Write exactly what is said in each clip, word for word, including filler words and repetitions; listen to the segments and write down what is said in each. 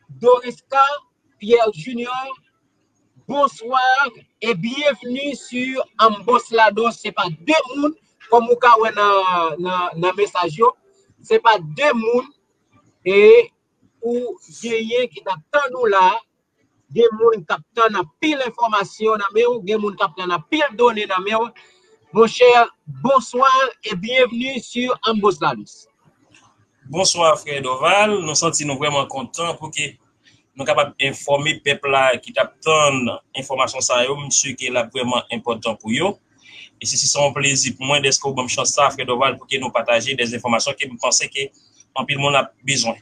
Dorisca Pierre Junior, bonsoir et bienvenue sur Ambos Lados. Se pa de moun, kòm ou ka wè nan, nan, nan mesaj yo, se pa de moun e ou genyen ki t ap tann ou la. Gen moun k ap tann anpil enfòmasyon nan men w, gen moun k ap tann anpil done nan men w. Monchè, bonsoir et bienvenue sur Ambos Lados. Bonswa, frè Dorval. Nou santi nou vrèman kontan pou ke nou kapab enfòme pèp la ki t ap tann enfòmasyon sa yo. M si ke l ap vrèman enpòtan pou yo. E se, se yon plezi pou mwen dèske w ban m chans sa, frè Dorval, pou ke nou pataje de enfòmasyon ke m panse ke anpil moun ap bezwen.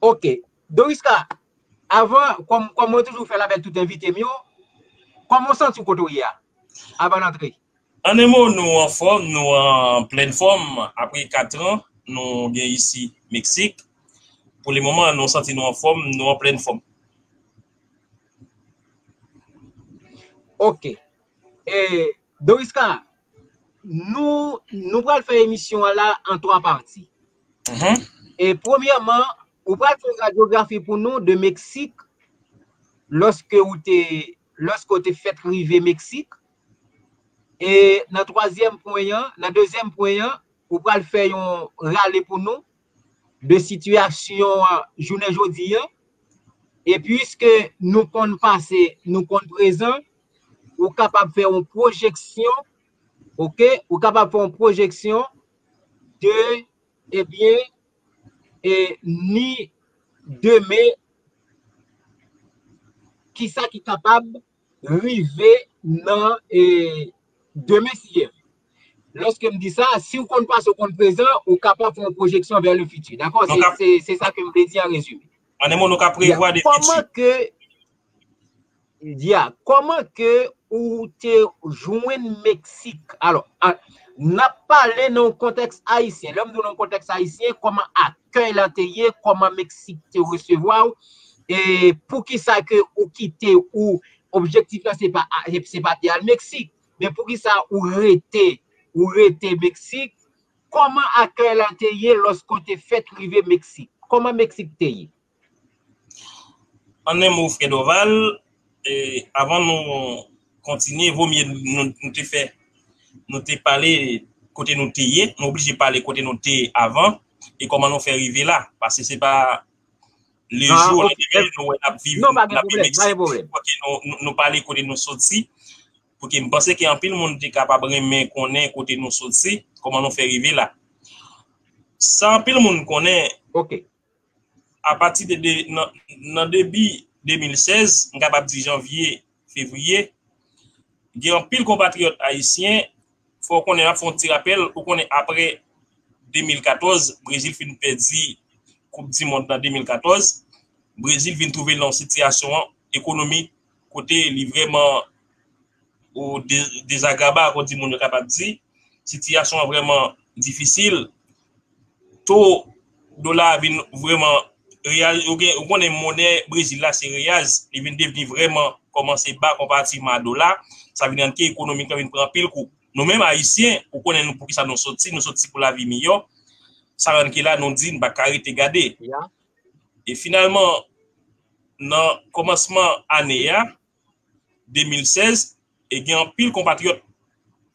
Ok. Dorisca, avan, kòm, kòm mwen toujou fè l avèk tout envite m yo, kòman w santi w kote w ye a, avan n antre? An en mo, nou anfòm, nou an plèn fòm. Apre kat an, nou gen isi Meksik. Pou le moman, nou santi nou anfòm, nou an plèn fòm. Ok. E, Dorisca, nou, nou pral fè emisyon an la an twa pati. E premyèman, ou pral fè radyografi pou nou de Meksik, lòske ou te, lòske ou te fèt rive Meksik. E nan twazyèm pwen an, nan dezyèm pwen an, ou pral fè yon rale pou nou de sitiyasyon an jounen jodi an. E piske nou konn pase, nou konn prezan, ou kapab fè yon pwojeksyon, ok? Ou kapab fè yon pwojeksyon de, ebyen, e ni demen, kisa ki kapab rive nan, e, demen si Dye vle. Lòske m di sa, si w konn pase, w konn prezan, ou kapab fè yon pwojeksyon vè le fiti. Dakò? Se, se, se sa ke m vle di an rezime. An en mo, nou ka prevwa de fiti. Kòman ke, ya, kòman ke ou te jwenn Meksik? Alò, a, n ap pale nan yon kontèks ayisyen. Lè m di w nan yon kontèks ayisyen, kòman akèy la te ye, kòman Meksik te resevwa w, e poukisa ke ou kite ou, objektif la se pa, se pa te al Meksik, men poukisa ou rete, ou rete Meksik, kòman akèy la te ye lòske w te fèt rive Meksik? Kòman Meksik te ye? An en mo, frè Dorval, e, avan nou kontinye, vomye nou, nou te fè, nou te pale kote nou te ye, nou oblije pale kote nou te ye avan, e kòman nou fè rive la, paske se pa le jou, lendèmen, nou wè n ap viv, n ap viv Meksik, fòk nou, nou, nou pale kote nou soti, pou ke m panse ke anpil moun te kapab renmen konnen kote nou soti, kòman nou fè rive la. Sa anpil moun konnen, Ok. apati de, de, nan, nan debi de mil sèz, m kapab di janvye, fevriye, gen anpil konpatriyòt ayisyen, fò w konnen, n ap fè yon ti rapèl, ou konnen apre de mil katòz, Brezil fin pèdi Koup di Mond nan de mil katòz, Brezil vin twouve l nan yon sitiyasyon ekonomik kote li vrèman o de-, dezagraba, kon di moun yo kapab di. Sitiyasyon an vrèman difisil. To dola a vin vrèman real, ou gen, ou konnen monè Brezil la se reyaz, li vin devni vrèman kòmanse ba konparativman a dola, sa vin rann ke ekonomik lan vin pran anpil kou. Nou menm Ayisyen, ou konnen nou poukisa nou soti, nou soti pou lavi miyò, sa rann ke la nou di n pa ka rete gade. E finalman, nan kòmansman ane a, de mil sèz, e gen anpil konpatriyòt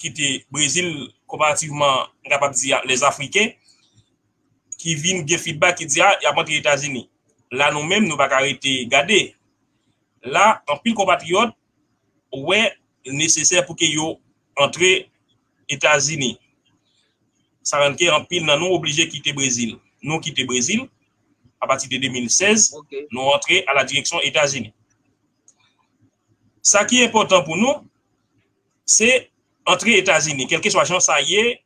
ki te Brezil, konparativman, m kapab di, a, lèzafriken, ki vin gen feedback, ki di, a, y ap antre Etazini. La, nou menm, nou pa ka rete gade. La, anpil konpatriyòt wè nesesè pou ke yo antre Etazini. Sa rann ke anpil nan nou oblije kite Brezil. Nou kite Brezil, apati de de mil sèz, nou antre a la direksyon Etazini. Sa ki enpòtan pou nou, se antre Etazini, kèlkeswa jan sa ye,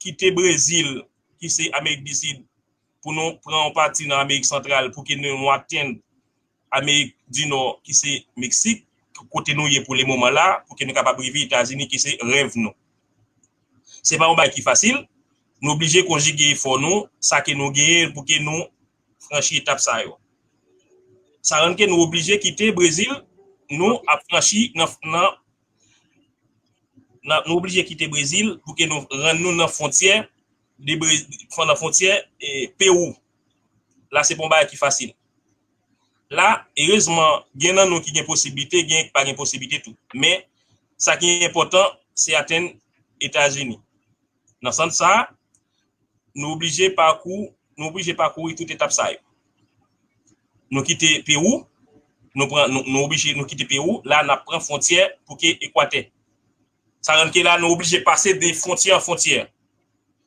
kite Brezil, ki se Amerik di Sid, pou nou pran yon pati nan Amerik Santral, pou ke nou atenn Amerik di Nò, ki se Meksik, kote nou ye pou le moman la, pou ke nou kapab rive Etazini, ki se rèv nou. Se pa yon bagay ki fasil, nou oblije konjige efò nou, sa ke nou genyen pou ke nou franchi etap sa yo. Sa rann ke nou oblije kite Brezil, nou ap franchi nan, nan, nan, nou oblije kite Brezil pou ke nou rann nou nan fwontyè de Bre- pandan fwontyè e Pewou. La, se pa yon bagay ki fasil. La, erezman, gen nan nou ki gen posiblite, gen ki pa gen posiblite tou. Men, sa ki enpòtan, se atenn Etazini. Nan sans sa, nou oblije pakou, nou oblije pakouri tout etap sa yo. Nou kite Pewou, nou pran, nou, nou oblije, nou kite Pewou, la n ap pran fwontyè pou ke Ekwatè. Sa rann ke la, nou oblije pase de fwontyè an fwontyè.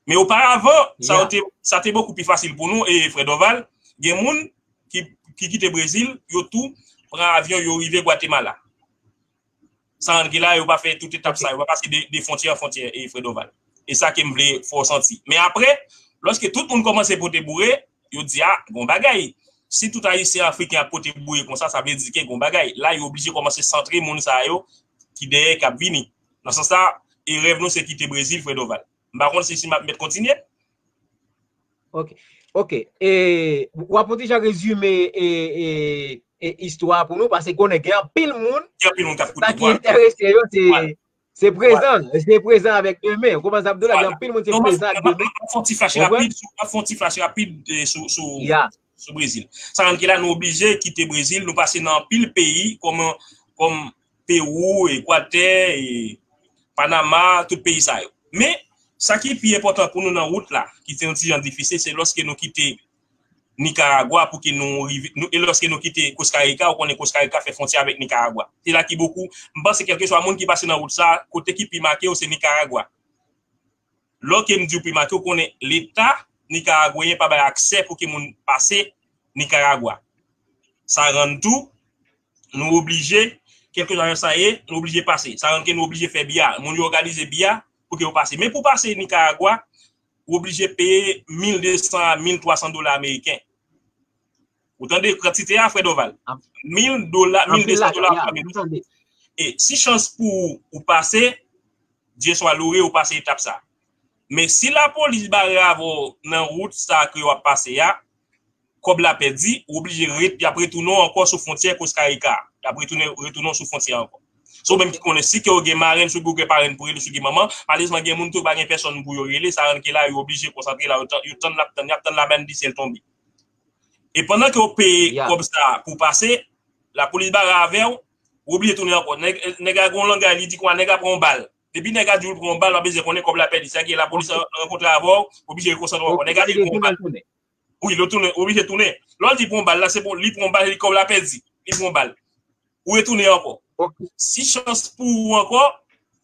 Men oparavan, sa yo te, sa te bokou pi fasil pou nou, e frè Dorval, gen moun ki, ki kite Brezil, yo tou pran avyon, yo rive Gwatemala. Sa rann ke la, yo pa fè tout etap sa, yo pa pase de, de fwontyè an fwontyè, e frè Dorval. E sa ke m vle fè w santi. Men apre, lòske tout moun kòmanse pote boure, yo di, a, gon bagay. Si tout Ayisyen, Afriken ap pote boure konsa, sa vle di ke gon bagay. La, yo oblije kòmanse santre moun sa yo ki dèyè, k ap vini. Nan sans sa, e rèv nou se kite Brezil, frè Dorval. M pa konn si, si m ap mèt kontinye. Ok. Ok. E, w ap yon ti jan rezime e, e, e, istwa pou nou, paske konnen gen anpil moun, Gen anpil moun k ap sa koute ki vwa. Enterese yo, se Vwala. se prezan, se prezan avèk demen. Ou konprann sa m di w la, gen Vwala. anpil moun se Non, m ap, prezan ak m ap, demen. m ap fè yon ti flash Ou konprann? Rapid sou, m ap fè yon ti flash rapid e, sou, sou, Ya. sou Brezil. Sa rann ke la, nou oblije kite Brezil, nou pase nan anpil peyi, kòm, kòm Pewou, Ekwatè, e Panama, tout peyi sa yo. Men, sa ki pi enpòtan pou nou nan wout la, ki te yon ti jan difisil, se lòske nou kite Nikaragwa pou ke nou rive, nou, e lòske nou kite Kostarika, ou konnen Kostarika fè fwontyè avèk Nikaragwa. Se la ki bokou, m panse kèlkeswa moun ki pase nan wout sa, kote ki pi make yo se Nikaragwa. Lòske m di w pi make, ou konnen Leta nikaragweyen pa bay aksè pou ke moun pase Nikaragwa. Sa rann tou, nou oblije, kèlkeswa jan sa ye, nou oblije pase. Sa rann ke nou oblije fè bya. Moun yo òganize bya pou ke yo pase. Men pou pase Nikaragwa, ou oblije peye mil de san a mil twa san dola ameriken. Ou tande kantite a, frè Dorval? An- Mil dola, Anpil mil de san lajan, dola ya, ameriken. m tande. E si chans pou ou pase, Dye swa loure ou pase etap sa. Men si lapolis bare avè w nan wout sa ke w ap pase a, kòb la pèdi, ou oblije ret, y ap retounen w ankò sou fwontyè Kostarika. Y ap retounen, retounen w sou fwontyè ankò. Se ou menm ki konnen, si ke w gen marenn, si w gen parenn pou rele, si w gen manman, malerezman gen moun tou pa gen pèsonn pou yo rele, sa rann ke la, yo oblije konsantre la, yo tann, yo tann, l ap tann, y ap tann lamen di syèl tonbe. E pandan ke w peye Ya. Kòb sa pou pase, lapolis bare avè w, ou oblije tounen ankò. Nèg, nèg la gon langay, li di konsa, nèg la pran yon bal. Depi nèg la di w pran yon bal, w ap bezwen konnen kòb la pèdi. Sa ke lapolis rankontre avè w, ou oblije rekonsantre w ankò. Nèg la di l pran yon bal. Wi, l tounen, oblije tounen. Lè w di pran yon bal, la se bon, li pran yon bal, li kòb la pèdi. Li pran yon bal. Ou retounen ankò. Si chans pou ou ankò,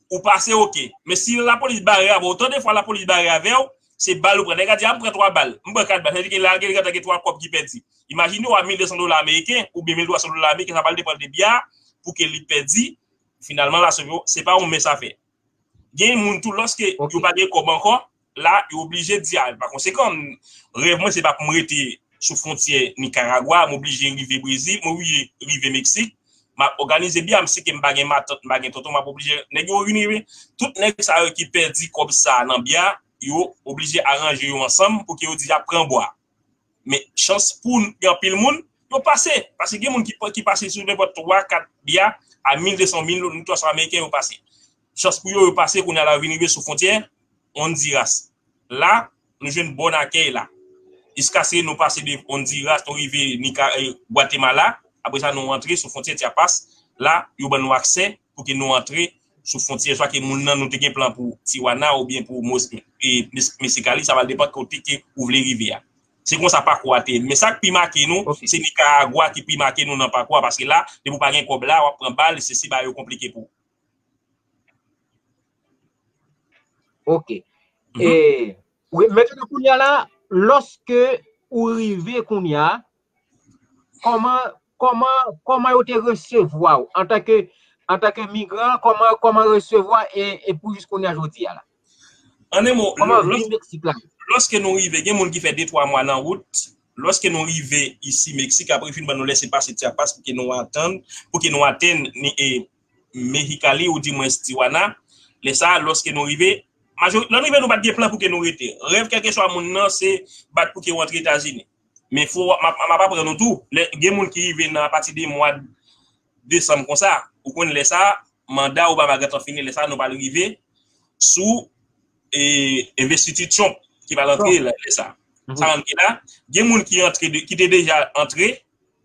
ou pase, oke. Men si lapolis bare avè w, otan de fwa lapolis bare avè w, se bal ou pran. Nèg la di, a, m pran twa bal, m pran kat bal. Sa vle di ke la, gen, gen, gen twa kòb ki pèdi. Imajine w a mil de san dola ameriken oubyen mil twa san dola ameriken, sa pral depann de bya pou ke li pèdi. Finalman, la, se, se pa yon mens afè. Gen moun tou, lòske yo pa gen kòb ankò, la, yo oblije di, a, pa konsekan, rèv mwen, se pa pou m rete sou fwontyè Nikaragwa, m oblije rive Brezil, m oblije rive Meksik, m ap òganize bya, m si ke m pa gen matant, m pa gen tonton, m ap oblije, nèg yo vin rive, tout nèg sa yo ki pèdi kòb sa nan bya, yo oblije aranje yo ansanm pou ke yo di y ap pran bwa. Men chans pou gen anpil moun, yo pase. Paske gen moun ki, ki pase sou nenpòt twa, kat bya a mil de san, mil, mil twa san ameriken, yo pase. Chans pou yo, yo pase, kounye a la, yo vin rive sou fwontyè Honduras. La, nou jwenn bòn akèy la. Jiskaske nou pase de Honduras, nou rive Nika, eh, Guatemala. Apre sa, nou antre sou fwontyè Chiapas. La, yo ban nou aksè pou ke nou antre sou fwontyè, swa ke moun nan nou te gen plan pou Tijuana oubyen pou Mos-, e, Mes-, Mexicali, sa va depann kote ke ou vle rive a. Se konsa pakou a te ye. Men sa k pi make nou, se Nicaragua ki pi make nou nan pakou a, paske la, depi w pa gen kòb la, w ap pran bal, se si bagay yo konplike pou ou. Ok. E, wi, mentnan kounye a la, lòske ou rive kounye a, kòman, kòman, kòman yo te resevwa w antanke, antanke migran, kòman, kòman yo resevwa e, e pou jis kounye a jodi a la? An en mo, Kòman vi Meksik la ye? Lòske nou rive, gen moun ki fè de twa mwa nan wout, lòske nou rive isi Meksik, apre yo fin ban nou lese pase Chiapas pou ke nou atann, pou ke nou atenn ni, e, Mexicali, ou dimwens Tijuana. Lè sa, lòske nou rive, majori, lè nou rive, nou pa t gen plan pou ke nou rete. Rèv kèlkeswa moun nan, se bat pou ke w antre Etazini. Men fò, m ap, m ap aprann nou tou. Lè, gen moun ki rive nan apati de mwa desanm konsa. Ou konn lè sa, manda Obama gentan fini, lè sa, nou pral rive sou, e, envestiti Trump. ki pral antre lè sa. Sa rann ki la, gen moun ki antre, ki te deja antre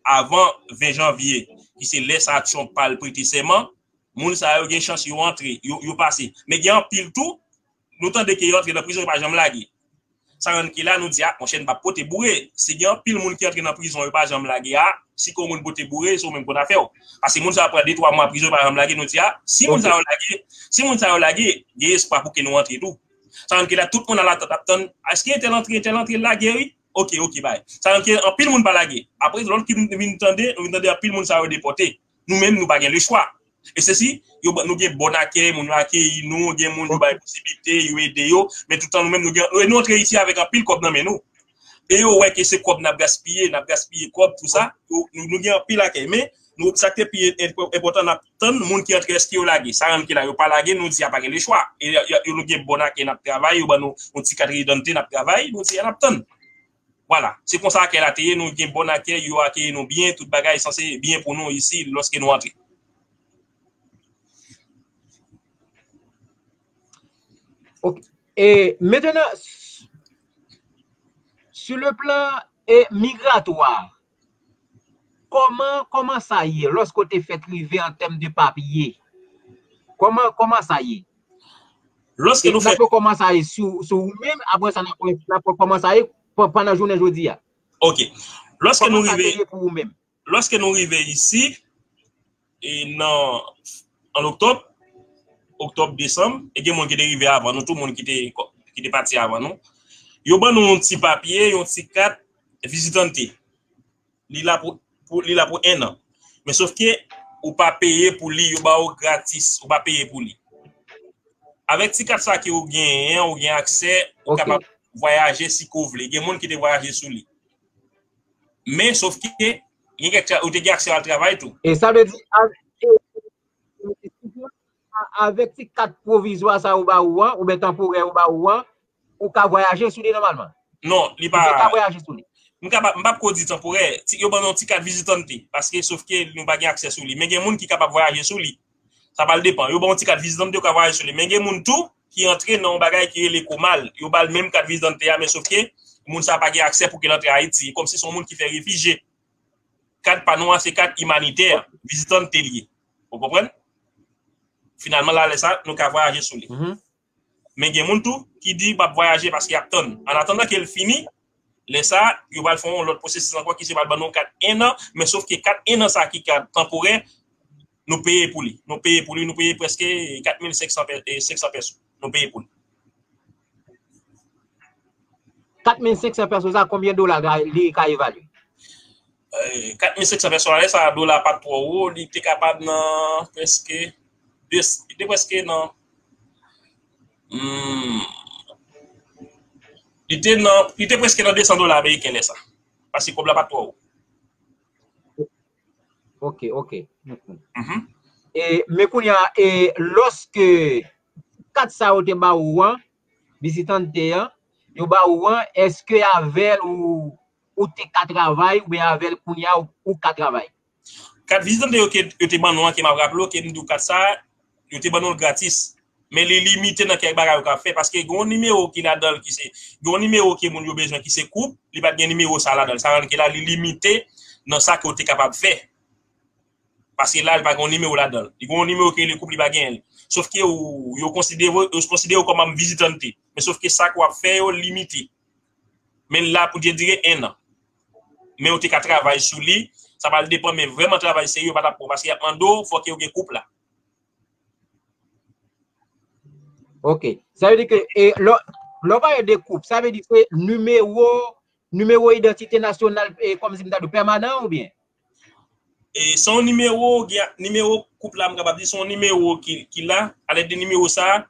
avan ven janvye, ki se lè sa Trump pral prete sèman, moun sa yo gen chans yo antre, yo, yo pase. Men gen anpil tou, nou tande ke yo antre nan prizon, yo pa janm lage. Sa rann ki la, nou di, a, monchè, n p ap pote boure. Si gen anpil moun ki antre nan prizon, yo pa janm lage a, si ke yon moun pote boure, se ou menm konn afè w. Paske moun sa yo pran de, twa mwa prizon, yo pa janm lage, nou di, a, si moun sa yo lage, si moun sa yo lage, gen espwa pou ke nou antre tou. Sa rann ki la, tout moun alatant ap tann, èske entèl antre, entèl antre, l lage, wi? Ok, ok, bay. Sa rann ki anpil moun pa lage. Apre, lòt ki vin tande, nou vin tande anpil moun sa yo depòte. Nou menm, nou pa gen lechwa. E sesi, yo, ban- nou gen bon akèy, moun yo akeyi nou, gen moun yo bay posiblite, yo ede yo, men toutan nou menm, nou gen, nou, nou antre isi avèk anpil kòb nan men nou. E yo wè ke se kòb n ap gaspiye, n ap gaspiye kòb, tou sa, yo, nou, nou gen anpil akèy, men nou, sa k te pi enpò- enpòtan, n ap tann moun ki antre, èske yo lage. Sa rann ki la, yo pa lage, nou di a pa gen lechwa. E yo, yo, nou gen bon akèy, n ap travay, yo ban nou yon ti kat rezidante, n ap travay, nou di a n ap tann. Vwala, se konsa akèy la te ye, nou gen bon akèy, yo akeyi nou byen, tout bagay sanse byen pou nou isi, lòske nou antre. Ok. E mentenan, s- sur le plan e migratwa, kòman, kòman sa ye lòske w te fèk rive an tèm de papye? Kòman, kòman sa ye? Lòske nou fè. N ap kòmanse sou, sou ou menm, apre sa, n ap, n ap kòmanse pa- pandan jounen jodi a. Ok. Lòske nou Kòman sa rive, te ye pou ou menm? Lòske nou rive isi, e nan, an oktòb, oktòb, desanm, e gen moun ki te rive avan nou, tout moun ki te, ki te pati avan nou. Yo ban nou yon ti papye, yon ti kat vizitante. Li la pou, pou, li la pou en an. Men sof ke ou pa peye pou li, yo ba ou gratis, ou pa peye pou li. Avèk ti kat sa ke ou genyen an, ou gen aksè, ou kapab vwayaje si ke ou vle. Gen moun ki te vwayaje sou li. Men sof ke, gen kèk sa, ou te gen aksè al travay tou. E sa vle di, a- e- e- a- avèk ti kat pwovizwa sa yo ba ou an, oubyen tanporè yo ba ou an, ou ka vwayaje sou li nòmalman? Non, li pa. Ou te ka vwayaje sou li? M kapab, m p ap ko di tanporè. Ti- Yo ban nou yon ti kat vizitante, paske sof ke nou pa gen aksè sou li. Men gen moun ki kapab vwayaje sou li. Sa pral depan. Yo ba w yon ti kat vizitante, ou ka vwayaje sou li. Men gen moun tou ki antre nan yon bagay ki rele komal. Yo ba l menm kat vizitante a, men sof ke moun sa pa gen aksè pou ke l antre Ayiti. Kòmsi se yon moun ki fè refijye. Kat pa nou an, se kat imanitè, vizitante li ye. Ou konprann? Finalman, la, lè sa, nou ka vwayaje sou li. Men gen moun tou ki di y ap vwayaje paske y ap tann. An atandan ke l fini, lè sa, yo pral fè yon lòt pwosesis ankò ki se pral ban nou kat en an, men sof ke kat en an sa ki kat tanporè, nou peye pou li. Nou peye pou li, nou peye prèske kat mil senk san pè- e, senk san pèso. Nou peye pou li. Kat mil senk san pèso sa, konbyen dola ga- li ka evalye? E, kat mil senk san pèso la, lè sa dola pa t twò wo, li te kapab nan prèske de, li te prèske nan, hmm, li te nan, li te prèske nan de san dola ameriken lè sa. Paske kòb la pa t twò wo. Ok, ok. Mhm. E, men kounye a, e, lòske kat sa yo te ba ou an, vizitante an, yo ba ou an, èske avè l ou, ou te ka travay, oubyen avè l kounye a ou, ou ka travay? Kat vizitante yo ke yo te ban nou an, ke m ap raple w, ke m di w kat sa, yo te ban nou l gratis. Men li limite nan kèk bagay ou ka fè, paske gen yon nimewo ki ladan l ki se, gen yon nimewo ke moun yo bezwen ki se koup, li pa t gen nimewo sa ladan l. Sa rann ke la, li limite nan sa ke w te kapab fè. Paske la, li pa gen yon nimewo ladan l. Li gen yon nimewo ke li koup, li pa genyen l. Sof ke ou, yo konsidere, yo konsidere w kòm vizitante. Men sof ke sa ke w ap fè yo limite. Men l la pou dire en an. Men ou te ka travay sou li, sa pral depann, men vrèman travay serye yo pa t ap pran, paske y ap mande w, fòk yo gen koup la. Ok. Sa vle di ke, e, lè, lè w pale de koup, sa vle di se nimewo, nimewo idantite nasyonal, e, kòmsi m ta di w pèmanan oubyen? E, se yon nimewo, gen, nimewo koup la, m kapab di, se yon nimewo ki, ki la, alèd de nimewo sa,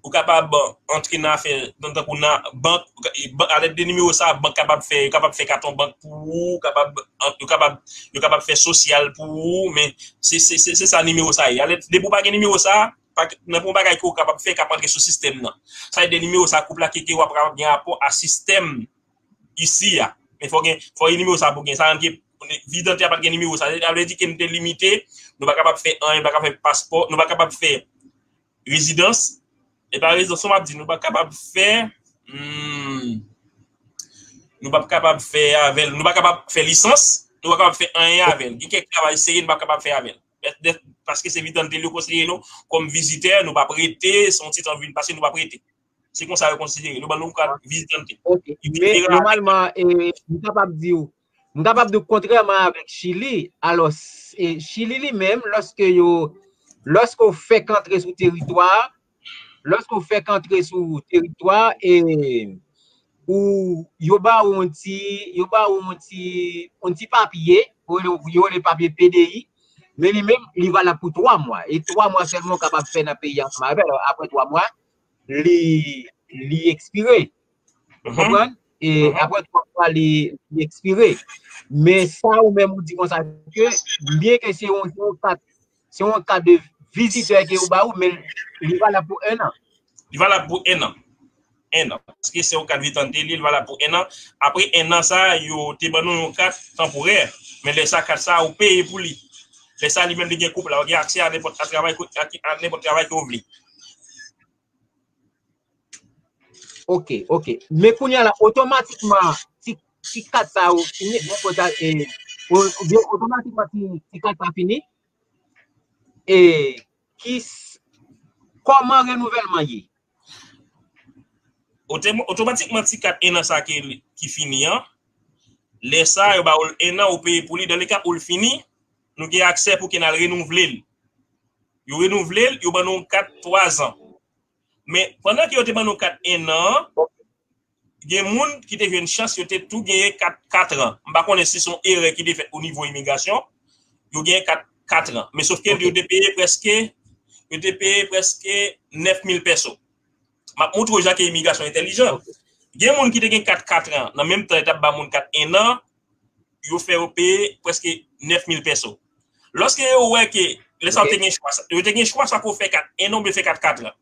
ou kapab antre nan afè, nan, tankou nan bank, ou ka- e, bank, alèd de nimewo sa, bank kapab fè, yo kapab fè katon bank pou ou, kapab, an- yo kapab, yo kapab fè sosyal pou ou, men se, se, se, se sa nimewo sa ye. Alèd, depi ou pa gen nimewo sa, pa, nanpwen bagay ke ou kapab fè, k ap antre sou sistèm nan. Sa vle di nimewo sa, koup la, ke, ke w ap kapab gen rapò a sistèm isi a. Men fò gen, fò gen nimewo sa pou gen. Sa rann ke vizitante a pa t gen nimewo sa. Sa vle di ke nou te limite, nou pa kapab fè anyen, nou pa kapab fè paspò, nou pa kapab fè rezidans. E pa rezidans, sa m ap di, nou pa kapab fè, hmm, Nou p ap kapab fè avè l, nou pa kapab fè lisans, nou pa kapab fè anyen avè l. Gen kèk travay serye nou pa kapab fè avè l. Paske se Vitante li yo konsidere nou kòm vizitè, nou p ap rete, se yon ti tan vin pase, nou p ap rete. Se konsa yo konsidere. Yo ban nou kat vizitante. Ok. Men nòmalman, e, m kapab di w, m kapab di w kontrèman avèk Chili, alò, e, Chili li menm, lòske yo, lòske w fèk antre sou teritwa, lòske w fèk antre sou teritwa, e, ou, yo ba ou yon ti, yo ba ou yon ti, yon ti papye, yo rele, yo rele papye P D I, men li menm, li valab pou twa mwa. E twa mwa sèlman w kapab fè nan peyi a ansanm avè l. Apre twa mwa, li, li ekspire. Ou konprann? E apre twa mwa, li, li ekspire. Men sa ou menm ou di konsa ke, byen ke se yon, se yon kat, se yon kat de vizitè ke yo ba ou, men li valab pou en an. Li valab pou en an. En an. Paske se yon kat Vitante, li, li valab pou en an. Apre en an sa, yo te ban nou yon kat tanporè. Men lè sa, kat sa, ou peye pou li. Lè sa, li menm, li gen koup la, ou gen aksè a nenpòt, a travay, a, a nenpòt travay ke w vle. Ok, ok. Men kounye a la, otomatikman, ti, ti kat sa yo fini, nenpòt, e, o-, otomatikman, ti, ti kat sa fini, e, ki, kòman renouvèlman ye? Otomatikman, ti kat en an sa ki, ki fini an, lè sa, yo ba ou l en an, ou peye pou li, dan le ka pou l fini, nou gen aksè pou ke n al renouvle l. Yo renouvle l, yo ban nou yon kat twa zan. Men, pandan ke yo te ban nou kat en an, gen moun ki te jwenn chans, yo te tou genyen kat, kat an. M pa konnen si se yon erè ki te fèt o nivo imigrasyon, yo genyen kat, kat an. Men sòf ke yo te peye prèske, yo te peye prèske nèf mil pèso. M ap montre w jan ke imigrasyon entèlijan. Gen moun ki te gen kat, kat an, nan menm tan, yo t ap ba moun kat en an, yo fè yo peye prèske nèf mil pèso. Lòske yo wè ke, lè sa yo te gen chwa, yo te gen chwa sa pou fè kat en an oubyen fè kat, kat an.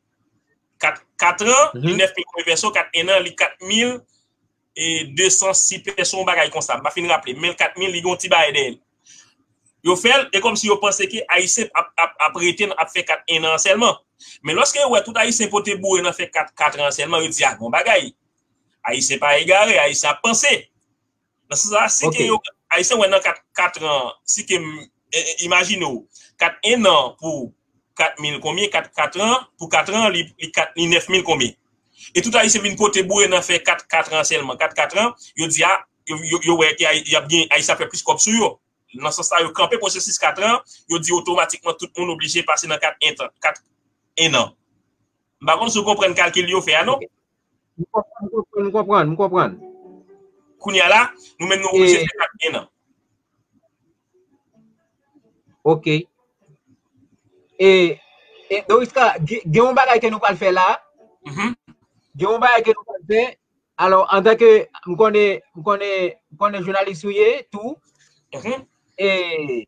Kat, kat an, li nèf mil konbyen pèso, kat en an, li kat mil e de san sis pèso, yon bagay konsa. M pa fin raple, men kat mil, li gen yon ti bagay dèyè l. Yo fè l, e kòmsi yo panse ke Ayisyen ap, ap, ap rete, ap fè kat en an sèlman. Men lòske yo wè tout Ayisyen pote boure nan fè kat, kat an sèlman, yo di, a, gon bagay. Ayisyen pa egare, Ayisyen ap panse. Nan sans sa, si ke yo, Ayisyen wè nan kat, kat an, si ke, e, e, imajine w, kat en an pou kat mil konbyen, kat, kat an, pou kat an, li, li kat, li nèf mil konbyen. E tout Ayisyen vin pote boure nan fè kat, kat an sèlman, kat, kat an, yo di a, yo, yo, yo wè ke Ay-, y ap gen, Ayisyen ap fè plis kòb sou yo. Nan sans sa, yo kanpe pwosesis kat an, yo di otomatikman tout moun oblije pase nan kat en tan, kat en an. M pa konn si w konprann kalkil yo fè a, non? M konprann, m konprann, m konprann, m konprann. Kounye a la, nou menm nou oblije fè kat en an. Ok. E, e Doriska, gen, gen yon bagay ke nou pral fè la. Gen yon bagay ke nou pral fè. Alò, antanke, m konnen, m konnen, m konnen jounalis ou ye, tou. E,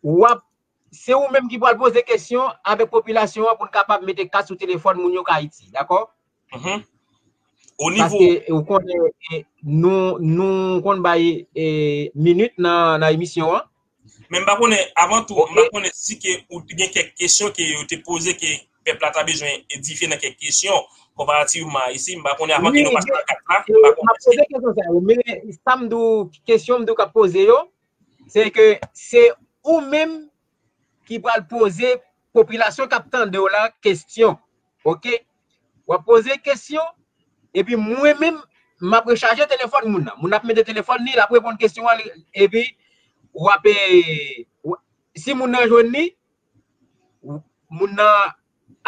w ap, se ou menm ki pral poze kesyon avèk popilasyon an pou n kapab mete kat sou telefòn moun yo ka Ayiti, dakò? O nivo. Paske ou konnen, e, nou, nou konn bay, e, minit nan, nan emisyon an. Men m pa konnen, avan tou, m pa konnen si ke ou gen kèk kesyon ke yo te poze ke pèp la ta bezwen edifye nan kèk kesyon konparativman a isi. M pa konnen avan ke nou pase nan kat la, m pa konnen. M ap poze kesyon sa yo, men sa m di w, kesyon m di w k ap poze yo, se ke se ou menm ki pral poze popilasyon k ap tande w la kesyon. Ok? W ap poze kesyon, epi mwen menm, m ap rechaje telefòn moun nan. Moun nan ap mete telefòn li, l ap reponn kesyon an, li, epi w ap, e, w-, si moun nan jwenn li, w-, moun nan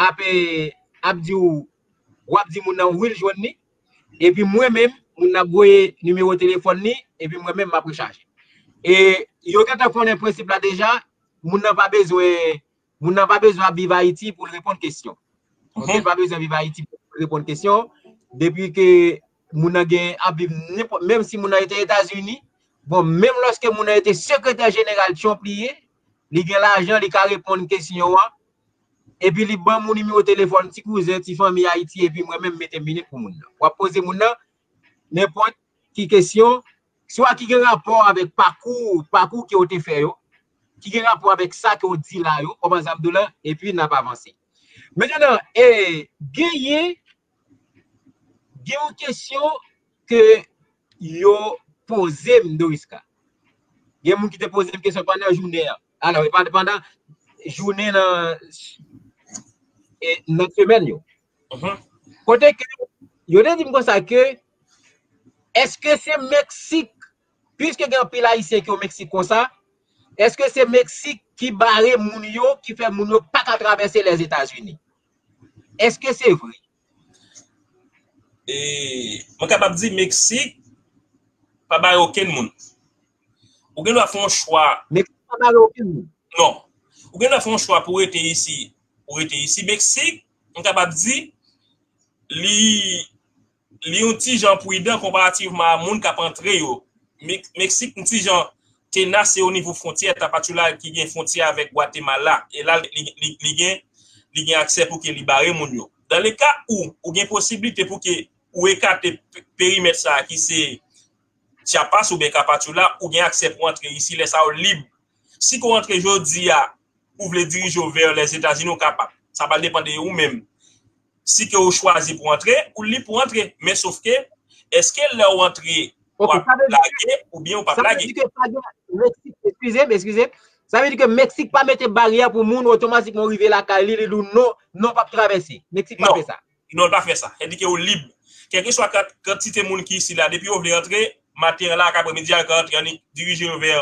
ap, e, ap di w, w ap di moun nan wi l jwenn li, epi mwen menm, moun nan ap voye nimewo telefòn li, epi mwen menm m ap rechaje. E yo gentan konnen prensip la deja, moun nan pa bezwen, moun nan pa bezwen ap viv Ayiti pou l reponn kesyon. Ok, l pa bezwen viv Ayiti pou l reponn kesyon. Depi ke moun nan gen ap viv nenpòt, menm si moun nan rete Etazini, bon, menm lòske moun nan rete sekretè jeneral Trump li ye, li gen lajan, li ka reponn kesyon an, epi li ban m nimewo telefòn ti kouzen, ti fanmi Ayiti, epi mwen menm mete minit pou moun nan. W ap poze moun nan nenpòt ki kesyon, swa ki gen rapò avèk pakou, pakou ke w te fè yo, ki gen rapò avèk sa ke w di la yo, kòman sa m di w la, epi n ap avanse. Mentnan, e, genyen, gen yon kesyon, ke yo poze m, Doriska. Gen moun ki te poze m kesyon pandan jounen an. Alò, e pa pandan jounen nan, e, nan semèn yo. Mhm. Kote ke yo te di m konsa ke, èske se Meksik, piske gen anpil Ayisyen ki o Meksik konsa, èske se Meksik ki bare moun yo, ki fè moun yo pa ka travèse Lèzetazini? Èske se vre? E, mwen kapab di Meksik pa bare okenn moun. Ou gen dwa fè yon chwa. Meksik pa bare okenn moun. Non. Ou gen dwa fè yon chwa pou rete isi, pou rete isi. Meksik, mwen kapab di, li, li yon ti jan pridan konparativman a moun k ap antre yo. Mek- Meksik, yon ti jan tenas se o nivo fwontyè, Tapachula ki gen fwontyè avèk Gwatemala. E la, li, li, li gen, li gen aksè pou ke li bare moun yo. Dan le ka ou, ou gen posiblite pou ke ou ekate pe- perimèt sa a ki se Chiapas oubyen Tapachula, ou gen aksè pou antre isi, lè sa a ou lib. Si ke w antre jodi a, ou vle dirije w vè Lèzetazini, ou kapab. Sa pral depann de ou menm. Si ke ou chwazi pou antre, ou lib pou antre. Men sof ke, èske lè ou antre, w ap lage oubyen ou p ap lage? Meksik, eskize m, eskize. Sa vle di ke Meksik pa mete baryè pou moun otomatikman rive lakay li, li di w non, non, p ap travèse. Meksik pa fè sa. Non, l pa fè sa. Sa vle di ke ou lib. Kèlkeswa kantite moun ki isi la, depi yo vle antre, maten an la, ak apremidi a, yo ka antre, annik dirije yo vè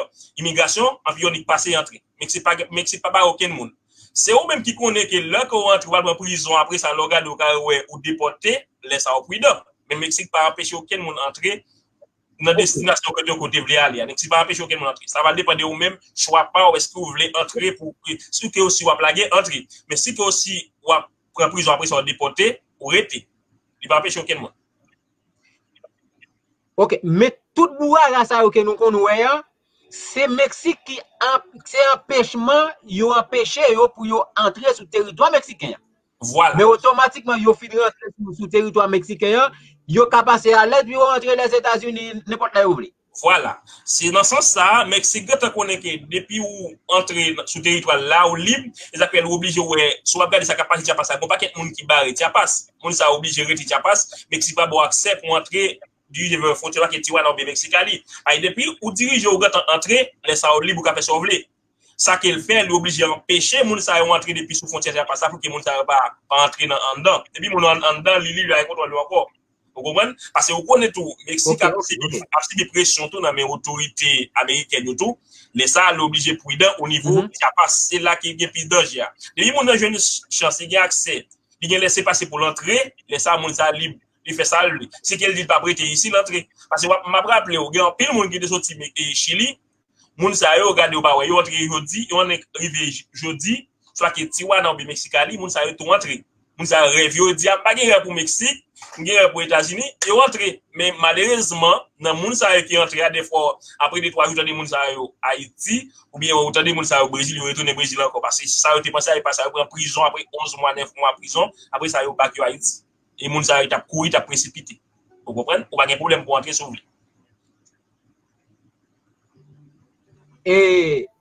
imigrasyon, anpi yo annik pase antre. Meksik pa, Meksik pa bay okenn moun. Se ou menm ki konnen ke lè ke w antre, w al pran prizon, apre sa, lè w gade, w ka wè ou depòte, lè sa a ou pridan. Men Meksik pa anpeche okenn moun antre nan destinasyon kote w te vle ale a. Meksik pa anpeche okenn moun antre. Sa va depann de ou menm, chwa pa w, èske w vle antre pou, si ke w si w ap lage, antre. Men si ke w si w ap pran prizon, apre sa w depòte, ou rete. Li pa anpeche okenn moun. Ok, men tout bourara sa yo ke nou konn wè an, se Meksik ki an- se anpechman yo anpeche yo pou yo antre sou teritwa meksiken an. Vwala. Men otomatikman yo fin rantre sou, sou teritwa meksiken an, yo ka pase alèz pou yo rantre Lèzetazini nenpòt lè yo vle. Vwala. Se nan sans sa a, Meksik gentan konnen ke depi ou antre sou teritwa l la, ou lib, e sa k fè l oblije wè, si w ap gade sa k ap pase Chiapas la, gen yon pakèt moun ki bare Chiapas. Moun sa yo oblije rete Chiapas, Meksik pa ba w aksè pou antre dirije vè fwontyè la ke Tijuana oubyen Mexicali. Ay, depi ou dirije ou gentan antre, lè sa yo lib ou ka fè sa w vle. Sa ke l fè, li oblije anpeche moun sa yo antre depi sou fwontyè Chiapas la pou ke moun sa yo pa, pa antre nan anndan. Depi moun an anndan, li lib, li pa gen kontwòl yo ankò. Ou konprann? Paske ou konnen tou, Meksik ap sibi, ap sibi presyon tou nan men otorite amerikèn yo tou. Lè sa a, li oblije pridan o nivo Chiapas. Se la ki gen plis danje a. Depi moun nan jwenn chans, li gen aksè, li gen lèsepase pou l antre, lè sa a, moun sa a lib, li fè sa l vle. Si ke l di l p ap rete isi, l antre. Paske w ap, m ap raple w, gen anpil moun ki te soti Chili, moun sa yo, gade yo pa wè, yo antre jodi, yo annik rive jodi, swa ke Tijuana oubyen Mexicali, moun sa yo tou antre. Moun sa yo rèv yo, yo di, a, m pa gen rèv pou Meksik, m gen rèv pou Etazini, yo antre. Men malerezman, nan moun sa yo ki antre a, defwa, apre de twa jou, tande moun sa yo Ayiti, oubyen ou tande moun sa yo Brezil, yo retounen Brezil ankò. Paske sa yo te panse a, e pa sa, yo pran prizon apre onz mwa, nèf mwa prizon, apre sa yo bak yo Ayiti. E moun sa yo t ap kouri, t ap presipite. Ou konprann? Ou pa gen pwoblèm pou antre si w vle. E,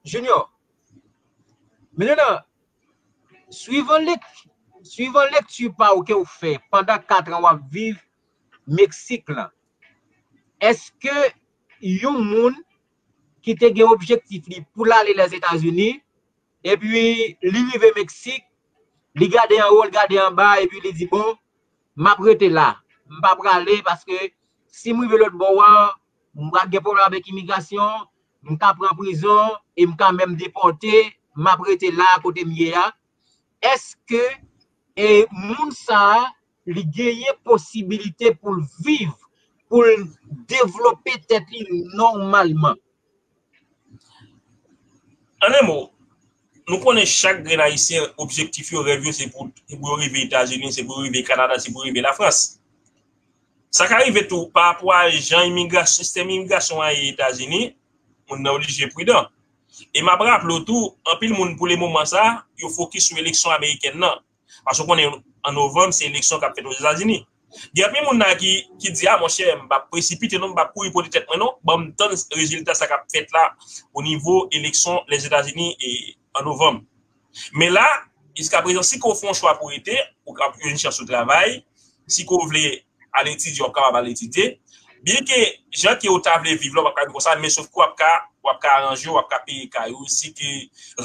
Junior, men nan, swivan lek, swivan lekti pa w ke w fè pandan kat an w ap viv Meksik lan, èske yon moun ki te gen objektif li pou l ale Lèzetazini, epi li rive Meksik, li gade anwo, li gade anba, epi li di, bon, m ap rete la. M pa prale paske si m rive lòt bò a, m pral gen pwoblèm avèk imigrasyon, m ka pran prizon e m ka menm depòte, m ap rete la kote m ye a. Èske e moun sa a, li genyen posibilite pou l viv, pou l devlope tèt li nòmalman? An en mo, nou konnen chak grenn Ayisyen, objektif yo, rèv yo, se pou, se pou yo rive Etazini, se pou yo rive Kanada, se pou yo rive Lafrans. Sa ka rive tou pa rapò a jan imigrasyon, sistèm imigrasyon an ye Etazini, moun nan oblije pridan. E m ap raple w tou, anpil moun pou le moman sa, yo fokis sou eleksyon amerikèn nan. Paske w konnen, an novanm, se eleksyon k ap fèt Ozetazini. Gen anpil moun la ki, ki di, a, monchè, m p ap presipite non, m p ap kouri pote tèt mwen non, ban m tann rezilta sa k ap fèt la o nivo eleksyon Lèzetazini e an novanm. Men la, jiskaprezan, si ke w fè yon chwa pou rete, ou ka jwenn chans ou travay. Si ke w vle al etidye, w ap kapab al etidye. Byen ke jan ke ou ta vle viv la, w ap ka viv konsa, men sof ke w ap ka, w ap ka aranje, w ap ka peye kay ou, si ke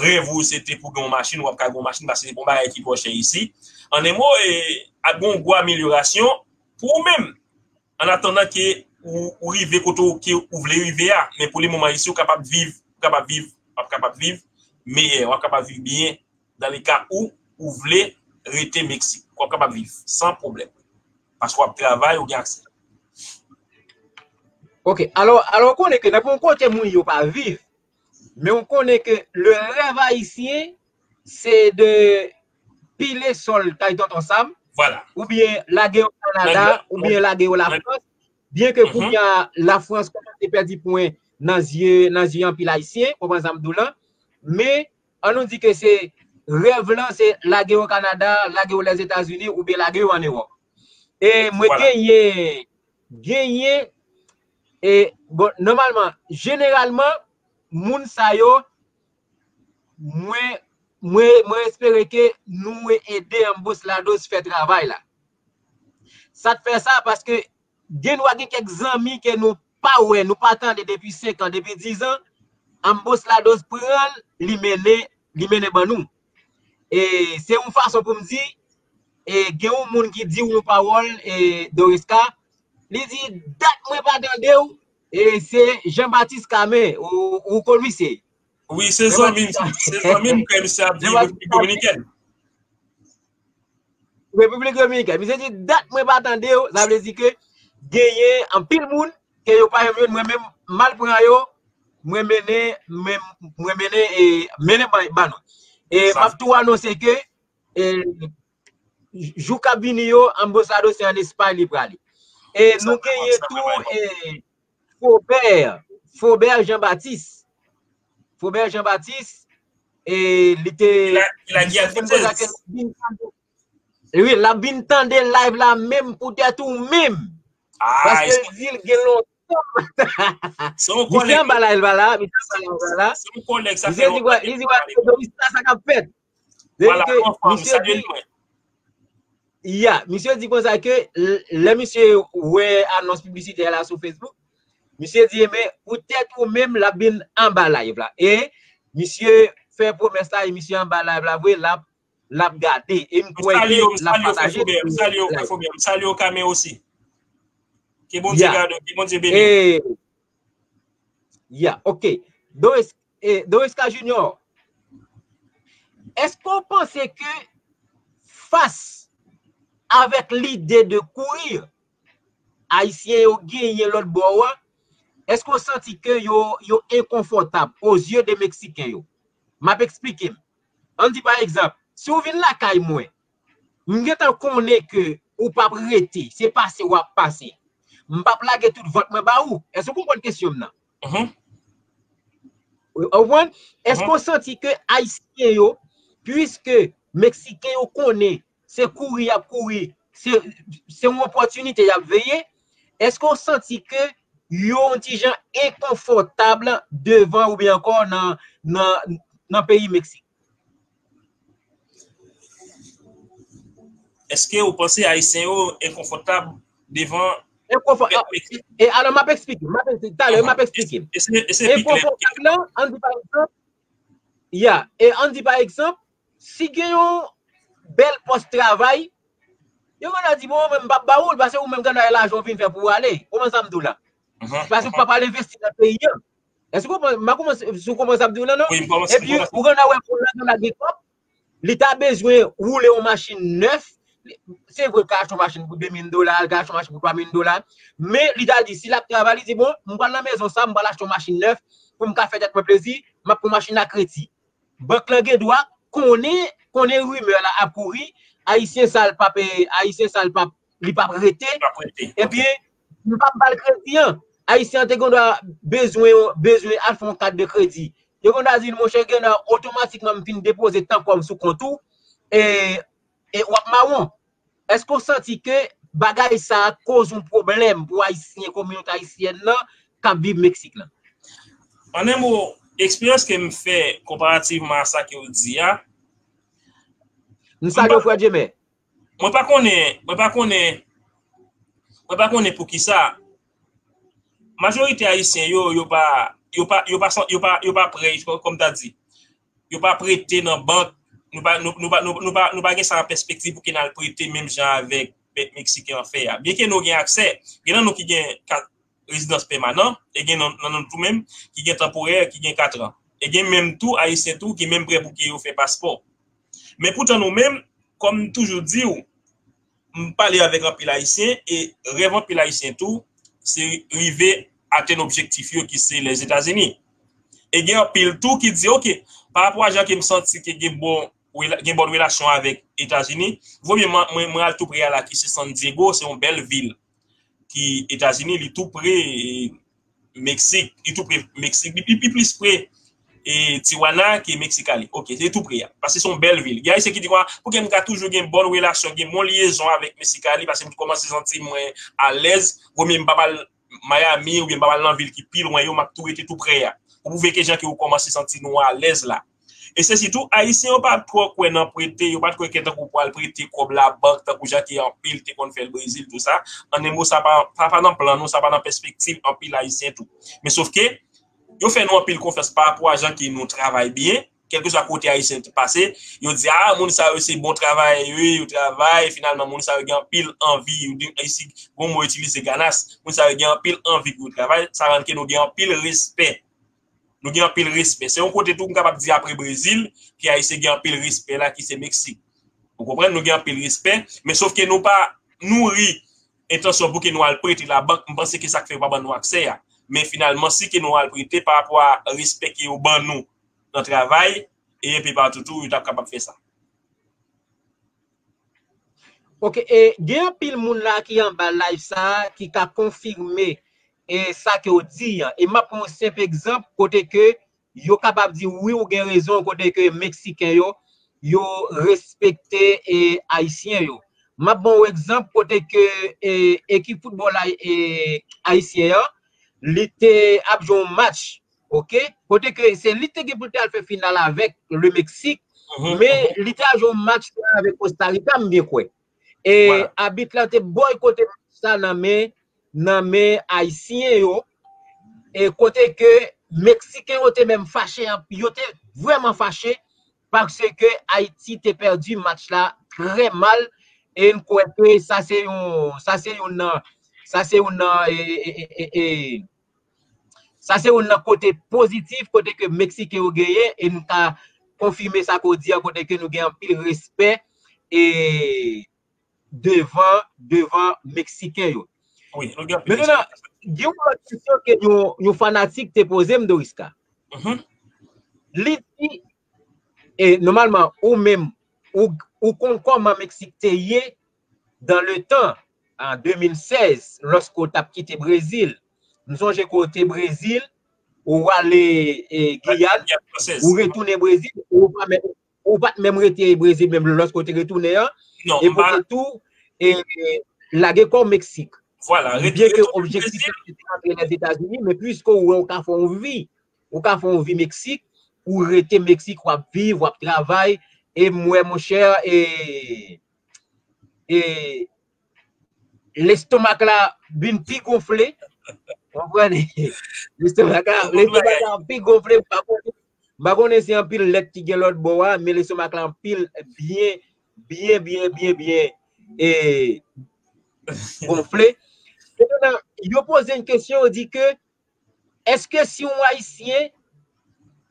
rèv ou se te pou gen yon machin, w ap ka gen yon machin, paske se pa yon bagay ki twò chè isi. An en mo, e, ap gen yon gwo amelyorasyon pou ou menm. An atandan ke ou, ou rive kote ou, ke ou vle rive a, men pou le moman isi, ou kapab viv, ou kapab viv, w ap kapab viv meyè, w ap kapab viv byen, dans le cas où ou vle rete Meksik. W ap kapab viv san pwoblèm. Paske w ap travay, ou gen aksè. Ok, alò, alò, ou konnen ke nan yon kote moun yo pa viv, men ou konnen ke le rèv ayisyen, se de pile sòl kay Tonton Sam, Vwala. oubyen lage yo Kanada, Nan- oubyen lage yo Lafrans, byen ke kounye a Lafrans kòmanse pèdi pwen nan zye, nan zye anpil ayisyen, konprann sa m di w lan, men an nou di ke se rèv lan, se lage yo Kanada, lage yo Lèzetazini, oubyen lage yo ann Ewòp. E mwen Vwala. genyen, genyen, e bon, nòmalman, jeneralman, moun sa yo, mwen, mwen, mwen espere ke nou ede Ambos Lados fè travay la. Sa t fè sa, paske gen dwa gen kèk zanmi ke nou pa wè, nou pa tande depi senk an, depi diz an, Ambos Lados pran l, li mennen, li mennen ban nou. E se yon fason pou m di, e gen yon moun ki di w yon pawòl, e Doriska, li di, dat mwen pa tande w, e se Jean Baptiste Camin, ou, ou konn misye. Wi, se zanmi m, se zanmi m ke misye ap di Repiblik Dominikèn. Repiblik Dominikèn. Misye di, dat mwen pa tande w, sa vle di ke genyen anpil moun ke yo pa janm jwenn, mwen menm, m al pran yo, mwen mennen, mwen, mwen mennen, e, mennen ban, ban nou. E m ap tou anonse ke, e, jou k ap vini yo, Ambos Lados se ann Espay li prale. E nou genyen tou, e, Faubert, Faubert Jean Baptiste. Faubert Jean Baptiste, e li te, Il a, il a Guillaume Fritz. Wi, l ap vin tande live la menm poutèt ou menm. Paske li di l gen lontan. Misye anba la, li pa la, misye anba la, li pa la. Misye di, li di, Doris, sa k ap fèt. Misye di, ya, misye di konsa ke lè misye wè anons piblisitè la sou Facebook, misye di, men poutèt ou menm, l ap vin anba live la. E misye fè pwomès la, e misye anba live la, vre, l ap, l ap gade. E m kwè ke l ap pataje. M salye w, Frè Faubert, m salye w, Frè Faubert, m salye w, Camin osi. Ke Bondye gade w, ke Bondye beni w. Ya, ok. Doris, e, Dorisca Junior, èske w panse ke fas avèk lide de kouri, Ayisyen yo genyen lòt bò a, èske w santi ke yo, yo enkonfòtab o zye de Meksiken yo? M ap eksplike m. Ann di pa egzanp, si w vin lakay mwen, m gentan konnen ke ou p ap rete, se pase w ap pase. M p ap lage tout vant mwen ba ou. Èske w konprann kesyon m nan? Ou konprann? Èske w santi ke Ayisyen yo, piske Meksiken yo konnen se kouri y ap kouri, se, se yon opòtinite y ap veye, èske w santi ke yo yon ti jan enkonfòtab devan oubyen ankò nan, nan, nan peyi Meksik? Èske ou panse Ayisyen yo enkonfòtab devan Enkonfò-, e, e alò, m ap eksplike, m ap eksplike, talè, m ap eksplike. Enkonfòtab lan, ann di pa egzanp, ya, e ann di pa egzanp, si gen yon bèl pòs travay, yo konn di, bon, mwen, m p ap ba ou l, paske ou menm, gen lajan w vin fè pou w ale. Konprann sa m di w la? Paske w p ap al envesti nan peyi a. Èske w konprann, m pa konprann si w konprann sa m di w la, non? Epi, ou konn wè moun nan gen kòb, li ta bezwen woule yon machin nèf. Se vre, l ka achte yon machin pou de mil dola, l ka achte yon machin pou twa mil dola. Men, li ta di, si l ap travay, li di, bon, m pral nan mezon sa, m pral achte yon machin nèf, pou m ka fè tèt mwen plezi, m ap pran machin nan a kredi. Bank lan gen dwa konnen, konnen rimè la ap kouri, Ayisyen sa l p ap, Ayisyen sa l p ap, li p ap rete. Ebyen, m p ap ba l kredi an. Ayisyen an te gen dwa bezwen, bezwen al fè yon kat de kredi. Yo gen dwa di l, monchè, gen dwa otomatikman m fin depoze tan kòb sou kont ou, e, e w ap mawon. Èske w santi ke bagay sa a koz yon pwoblèm pou Ayisyen, kominote ayisyèn nan k ap viv Meksik lan? An en mo, eksperyans ke m fè konparativman a sa ke w di a, M salye w, frè Djemè. Mwen pa konnen, mwen pa konnen, mwen pa konnen poukisa majorite ayisyen yo, yo pa, yo pa, yo pa, san- yo pa, yo pa prè, kòm ta di, yo pa prete nan bank, nou pa, nou, nou pa, nou, nou pa, nou pa gen sa an pèspektiv pou ke n al prete menm jan avèk bèt Meksiken an fè a. Byenke nou gen aksè, gen nan nou ki gen kat rezidans pèmanan, e gen nan, nan nou tou menm ki gen tanporè, ki gen katran. E gen menm tou ayisyen tou ki menm prè pou ke yo fè paspò. Men poutan nou menm, kòm m toujou di w, m pale avèk anpil ayisyen, e rèv anpil ayisyen tou, se rive atenn objektif yo ki se Lèzetazini. E gen anpil tou ki di, oke, pa rapò a jan ke m santi ke gen bon, gen bòn relasyon avèk Etazini, vomye mwen, mwen, mwen al tou pre a la ki se San Diego, se yon bèl vil ki Etazini, li tou pre Meksik, li tou pre Meksik, li, li plis pre e Tijuana ke Mexicali. Ok, se tou pre a. Paske se yon bèl vil. Gen ayisyen ki di konsa, pouki m ka toujou gen bòn relasyon, gen bon lyezon avèk Mexicali, paske m kòmanse santi mwen alèz, vomye m pa mal Miami oubyen m pa mal nan vil ki pi lwen yo, m ap tou rete tou pre a. Pou pwouve ke jan ke ou kòmanse santi nou alèz la. E se sitou, ayisyen yo pa twò kwè nan prete, yo pa t kwè ke tankou pou al prete kòb labank, tankou jan ke anpil te konn fè l Brezil, tou sa. An de mo, sa pa, sa pa nan plan nou, sa pa nan pèspektiv anpil ayisyen tou. Men sof ke, yo fè nou anpil konfyans pa rapò a jan ke nou travay byen, kèlkeswa kote ayisyen te pase, yo di, a, moun sa yo se bon travayè yo ye, yo travay, finalman, moun sa yo gen anpil anvi, yo di, isi, gon mo itilize ganas, moun sa yo gen anpil anvi pou yo travay, sa rann ke nou gen anpil respè. Nou gen anpil respè. Se yon kote tou m kapab di apre Brezil, ke ayisyen gen anpil respè la, ki se Meksik. Ou konprann? Nou gen anpil respè, men sof ke nou pa nouri entansyon pou ke nou al prete labank, m panse ke sa k fè yo pa ban nou aksè a. Men finalman, si ke nou al prete pa rapò a respè ke yo ban nou nan travay, e enpe patou tou, yo t ap kapab fè sa. Ok, e gen anpil moun la ki anba live sa a, ki ka konfime e sa ke w di an. E m ap pran yon senp egzanp kote ke yo kapab di wi ou gen rezon kote ke Meksiken yo, yo respekte e Ayisyen yo. M ap ban w egzanp kote ke e, ekip foutbòl ay- e, ayisyen an, li te ap jwe yon match, ok? Kote ke se li te gen pou l te al fè final avèk le Mexique, men li te al jwe yon match avèk Costa Rica, m byen kwè. E abit la te bòykote match sa nan men nan men Ayisyen yo, e kote ke Meksiken yo te menm fache, yo te vrèman fache, paske Ayiti te pèdi match la trè mal, e n kwè ke sa se yon, sa se yon nan, sa se yon nan, e, e, e, e, e, sa se yon nan kote pozitif, kote ke Meksiken yo genyen, e n ka konfime sa ke w di an, kote ke nou gen anpil respè, e, devan, devan Meksiken yo. Wi, nou gen anpil respè. Mentenan, gen yon lòt kesyon ke yon, yon fanatik te poze m, Doriska. Li di, e nòmalman, ou menm, ou, ou konn kòman Meksik te ye dans le temps, an de mil sèz, lòske w t ap kite Brezil. M sonje ke w te Brezil, ou ale e, Giyàn, ou retounen Brezil, ou pa menm ou pa t menm rete Brezil menm lòske w te retounen an, e pote tou e lage kò w Meksik. Byen ke objektif la se te antre Lèzetazini, men piske w wè w ka fè yon vi, ou ka fè yon vi Meksik, ou rete Meksik, w ap viv, w ap travay, e m wè monchè, e, e lestomak la vin pi gonfle. Konprann? Lestomak la, lestomak la pi gonfle, m pa konnen. M pa konnen si anpil lèt ki gen lòt bò a, men lestomak la anpil byen, byen, byen, byen, byen e, gonfle. Sepandan, yo poze yon kesyon, yo di ke, èske si yon Ayisyen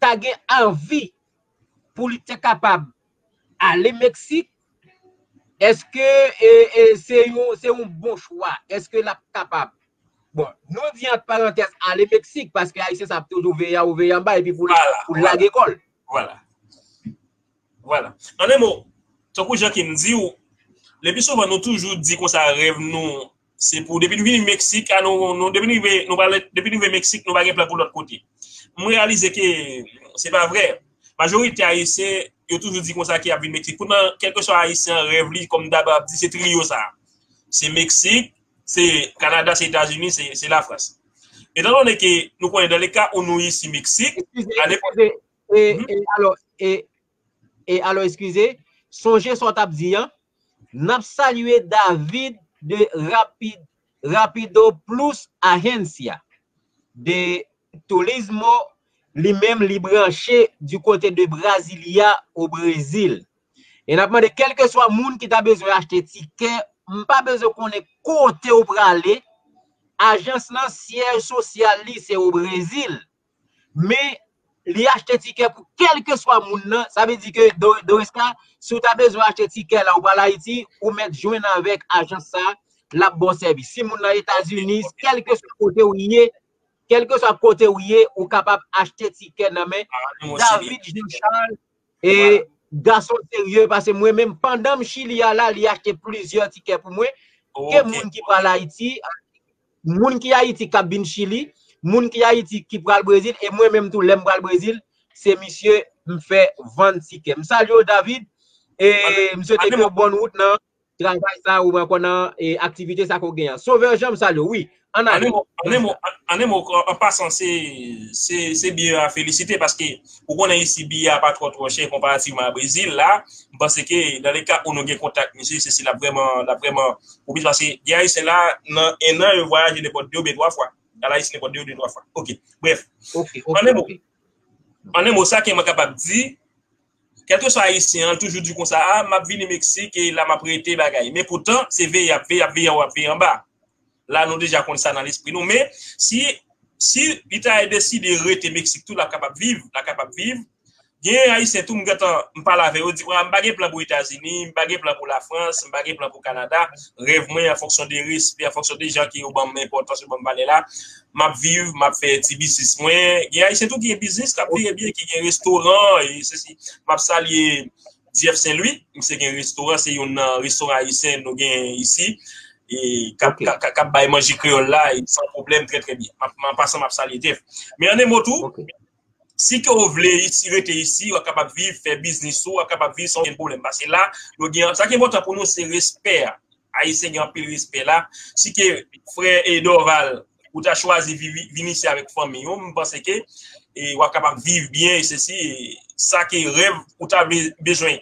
ta gen anvi pou li te kapab ale Meksik, èske e, e, se yon, se yon bon chwa? Èske l ap kapab? Bon, nou di ant parantèz ale Meksik, paske Ayisyen sa ap toujou veye a ou veye anba epi pou l pou l lage kò l. Vwala. Vwala. An de mo, tankou jan ke m di w, le pli souvan nou toujou di konsa rèv nou se pou depi n vini Meksik, a nou, nou depi n rive, nou pral depi n rive Meksik, nou pa gen plan pou lòt kote. M reyalize ke se pa vrè. Majorite Ayisyen, yo toujou di konsa ke y ap vin Meksik. Poutan, kèlkeswa Ayisyen an, rèv li, kòm m ta ap di, se triyo sa a. Se Meksik, se Kanada, se Etazini, se, se Lafrans. Etandone ke nou konnen dans le cas où nou isi Meksik, Eskize, eskize, e, e, alò, e, e alò, eskize, sonje sa w t ap di an, n ap salye David de Rapi- Rapido Plus Agencia. de Turismo, li menm li branche du côté de Brasilia, o Brezil. E n ap mande kèlkeswa moun ki ta bezwen achte tikè, m pa bezwen konnen kote w prale, ajans lan, syèj sosyal li se o Brezil. Men, li achte tikè pou kèlkeswa moun nan. Sa vle di ke Do- Doriska, si w ta bezwen achte tikè la, ou pral Ayiti, ou mèt jwenn avèk ajans sa, l ap ba w sèvis. Si moun nan Etazini, kèlkeswa kote w ye, kèlkeswa kote w ye, ou kapab achte tikè nan men David Jean Charles, e gason serye, paske mwen menm, pandan m Chili a la, li achte plizyè tikè pou mwen, ke moun ki pral Ayiti, moun ki Ayiti k ap vin Chili, moun ki Ayiti ki pral Brezil, e mwen menm tou, lè m pral Brezil, se misye m fè vann tikè. M salye w, David, e m swete ke w bòn wout nan travay sa ou ankò nan e, aktivite sa ke w gen an. Sovè Jan, m salye w, wi. Ann ale. An en mo, an en mo, an en mo, an pasan, se, se, se biyè a felisite paske ou konnen isi biyè a pa twò twò chè konparativman a Brezil la. M panse ke dans le cas où nou gen kontak misye, se si l ap vrèman, l ap vrèman pwopis paske gen Ayisyen la, nan en an, yo vwayaje nenpòt de oubyen twa fwa. Al Ayiti nenpòt de oubyen twa fwa. Ok, brèf. Ok, ok, an en mo, ok. An en mo, sa ke mwen kapab di, kèlkeswa Ayisyen an, toujou di konsa, a, m ap vini Meksik e la m ap rete bagay. Men poutan, se veye y ap veye, y ap veye anwo, y ap veye anba. La, nou deja konn sa nan lespri nou. Men, si, si li ta deside rete Meksik tou, l ap kapab viv, l ap kapab viv. Gen Ayisyen tou, m gentan, m pale avè yo, di, "Wa, m pa gen plan pou Etazini, m pa gen plan pou Lafrans, m pa gen plan pou Kanada." Rèv mwen, an fonksyon de respè, an fonksyon de jan ke yo ban m enpòtans, yo ban m valè la, m ap viv, m ap fè ti biznis mwen. Gen Ayisyen tou ki gen biznis k ap vire byen, ki gen restoran, e sesi. M ap salye D F Saint Louis, misye gen restoran, se youn nan restoran ayisyen nou gen isi, e k ap, k ap, k ap bay manje kreyòl la, e san pwoblèm, trè, trè byen. M ap, an pasan, m ap salye D F. Men an en mo tou, si ke w vle isi, rete isi, w ap kapab viv, fè biznis ou, w ap kapab viv san okenn pwoblèm. Paske la, nou gen, sa ki enpòtan pou nou, se respè a. Ayisyen gen anpil respè la. Si ke frè e Dorval, ou ta chwazi vi- vi- vin isi avèk fanmi ou, m panse ke e, w ap kapab viv byen, e sesi, e, sa ke rèv ou ta be- bezwen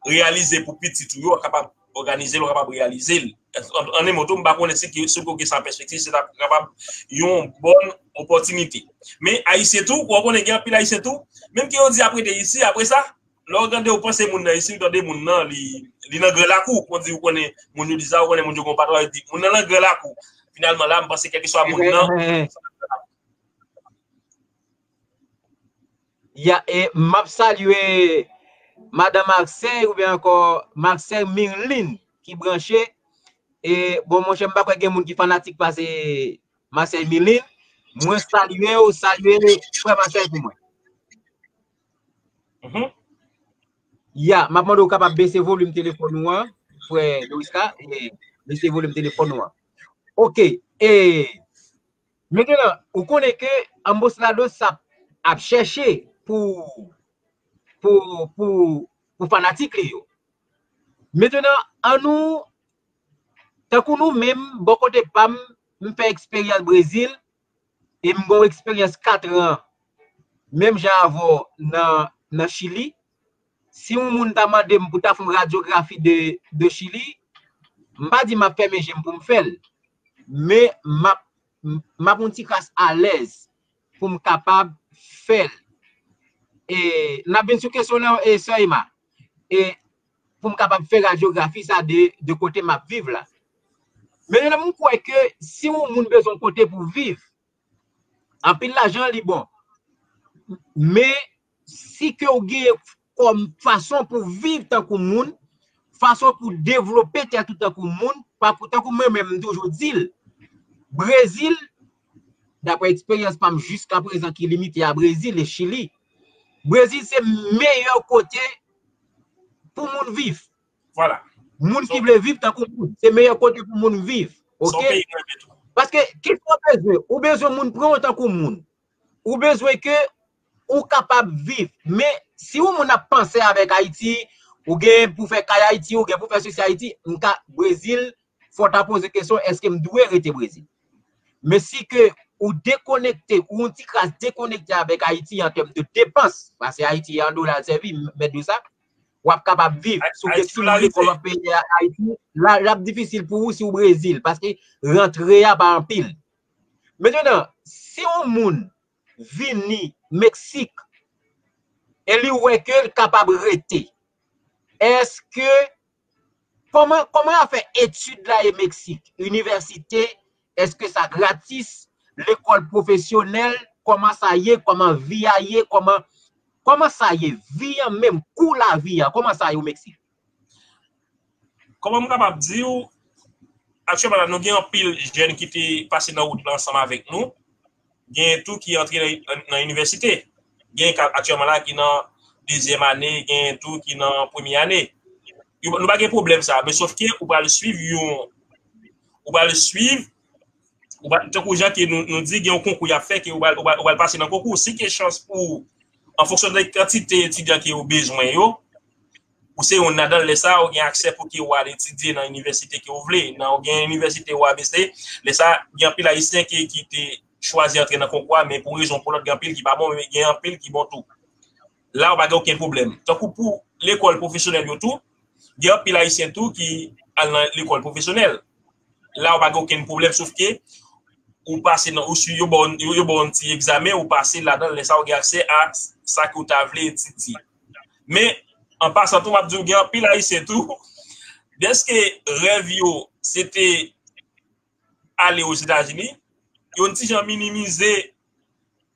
reyalize pou pitit ou yo, w ap kapab òganize l, w ap kapab reyalize l. An, an en mo tou, m pa konnen si ke, si w gen sa an pèspektiv, se ta kapab yon bòn opòtinite. Men Ayisyen tou, w konnen gen anpil Ayisyen tou, menm ke yo di ap rete isi, apre sa, lè w gade, ou panse moun nan isi, ou tande moun nan, li, li nan gran lakou. Kon di, ou konnen, moun yo di sa, ou konnen moun yo gon patwa, yo di, moun nan nan gran lakou. Finalman, la, m panse kèlkeswa moun nan, ya, e, m ap salye Madan Marseille oubyen ankò Marseille Mirline ki branche. E, bon, monchè, m pa kwè gen moun ki fanatik pase Marseille Mirline. Mwen salye w, salye frè Marseille pou mwen. Ya, m ap mande w kapab bese volim telefòn ou an, frè Doriska, e bese volim telefòn ou an. Ok, e, mentenan, ou konnen ke Ambos Lados ap, ap chèche pou, pou, pou, pou fanatik li yo. Mentenan, an nou, tankou nou menm, bò kote pa m, m fè eksperyans Brezil, e m gon eksperyans katran, menm jan avè w nan, nan Chili. Si yon moun ta mande m pou ta fè yon radyografi de, de Chili, m pa di m ap fèmen je m pou m fè l. Men m ap, m ap yon ti kras alèz pou m kapab fè l. E n ap vin sou kesyon nan, e sè Emma. E pou m kapab fè radyografi sa de, de kote m ap viv la. Men m kwè ke si yon moun bezwen yon kote pou viv, anpil lajan li bon. Men si ke w gen kòm fason pou viv tankou moun, fason pou devlope tèt ou tankou moun, pa pou tankou mwen menm m toujou di l, Brezil, daprè eksperyans pa m jiska prezan ki limite a Brezil e Chili, Brezil se meyè kote pou moun viv. Vwala. Moun ki vle viv tankou moun, se meyè kote pou moun viv. Ok? Paske, kisa w bezwen? Ou bezwen moun pran w tankou moun. Ou bezwen ke ou kapab viv. Men, si yon moun ap panse avèk Ayiti, ou gen pou fè kay Ayiti, ou gen pou fè sesi Ayiti, m ka, Brezil, fò w ta poze kesyon, èske m dwe rete Brezil? Men si ke ou dekonekte, ou yon ti kras dekonekte avèk Ayiti an tèm de depans, paske Ayiti an dola l sèvi, m mèt di w sa, w ap kapab viv. Si w gen timoun lekòl w ap peye Ayiti, la, l ap difisil pou ou si w Brezil, paske rantre a pa anpil. Mentnan, si yon moun vini Meksik e li wè ke l kapab rete, èske, kòman, kòman y ap fè etid la e Meksik? Inivèsite, èske sa gratis? Lekòl pwofesyonèl, kòman sa ye? Kòman vi a ye? Kòman, kòman sa ye? Vi an menm, kou lavi a, kòman sa ye o Meksik? Kòman m kapab di w, aktyèlman la, nou gen anpil jèn ki te pase nan wout la ansanm avèk nou. Gen tou ki antre nan, nan inivèsite. Gen ka aktyèlman la ki nan dezyèm ane, gen tou ki nan premye ane. Yo, nou pa gen pwoblèm sa, men sòf ke ou pral swiv yon, ou pral swiv, ou pral, tankou jan ke nou, nou di, gen yon konkou y ap fè, ke ou pral, ou pral, ou pral pase nan konkou. Si gen chans pou, an fonksyon de kantite etidyan ke ou bezwen yo, ou se youn ladan, lè sa a, ou gen aksè pou ke ou al etidye nan inivèsite ke ou vle. Nan, ou gen inivèsite ou A B C, lè sa a, gen anpil Ayisyen ki, ki te chwazi antre nan konkou a, men pou rezon pou lòt, gen anpil ki pa bon, men gen anpil ki bon tou. La, ou pa gen okenn pwoblèm. Tankou pou lekòl pwofesyonèl yo tou, gen anpil Ayisyen tou ki al nan lekòl pwofesyonèl. La, ou pa gen okenn pwoblèm, sòf ke ou pase nan, ou swi, yo ba w, yo, yo ba w yon ti egzamen, ou pase ladan, lè sa a, ou gen aksè a sa ke ou ta vle etidye. Men, an pasan tou, m ap di w, gen anpil Ayisyen tou, dèske rèv yo, se te ale Ozetazini, yo yon ti jan minimize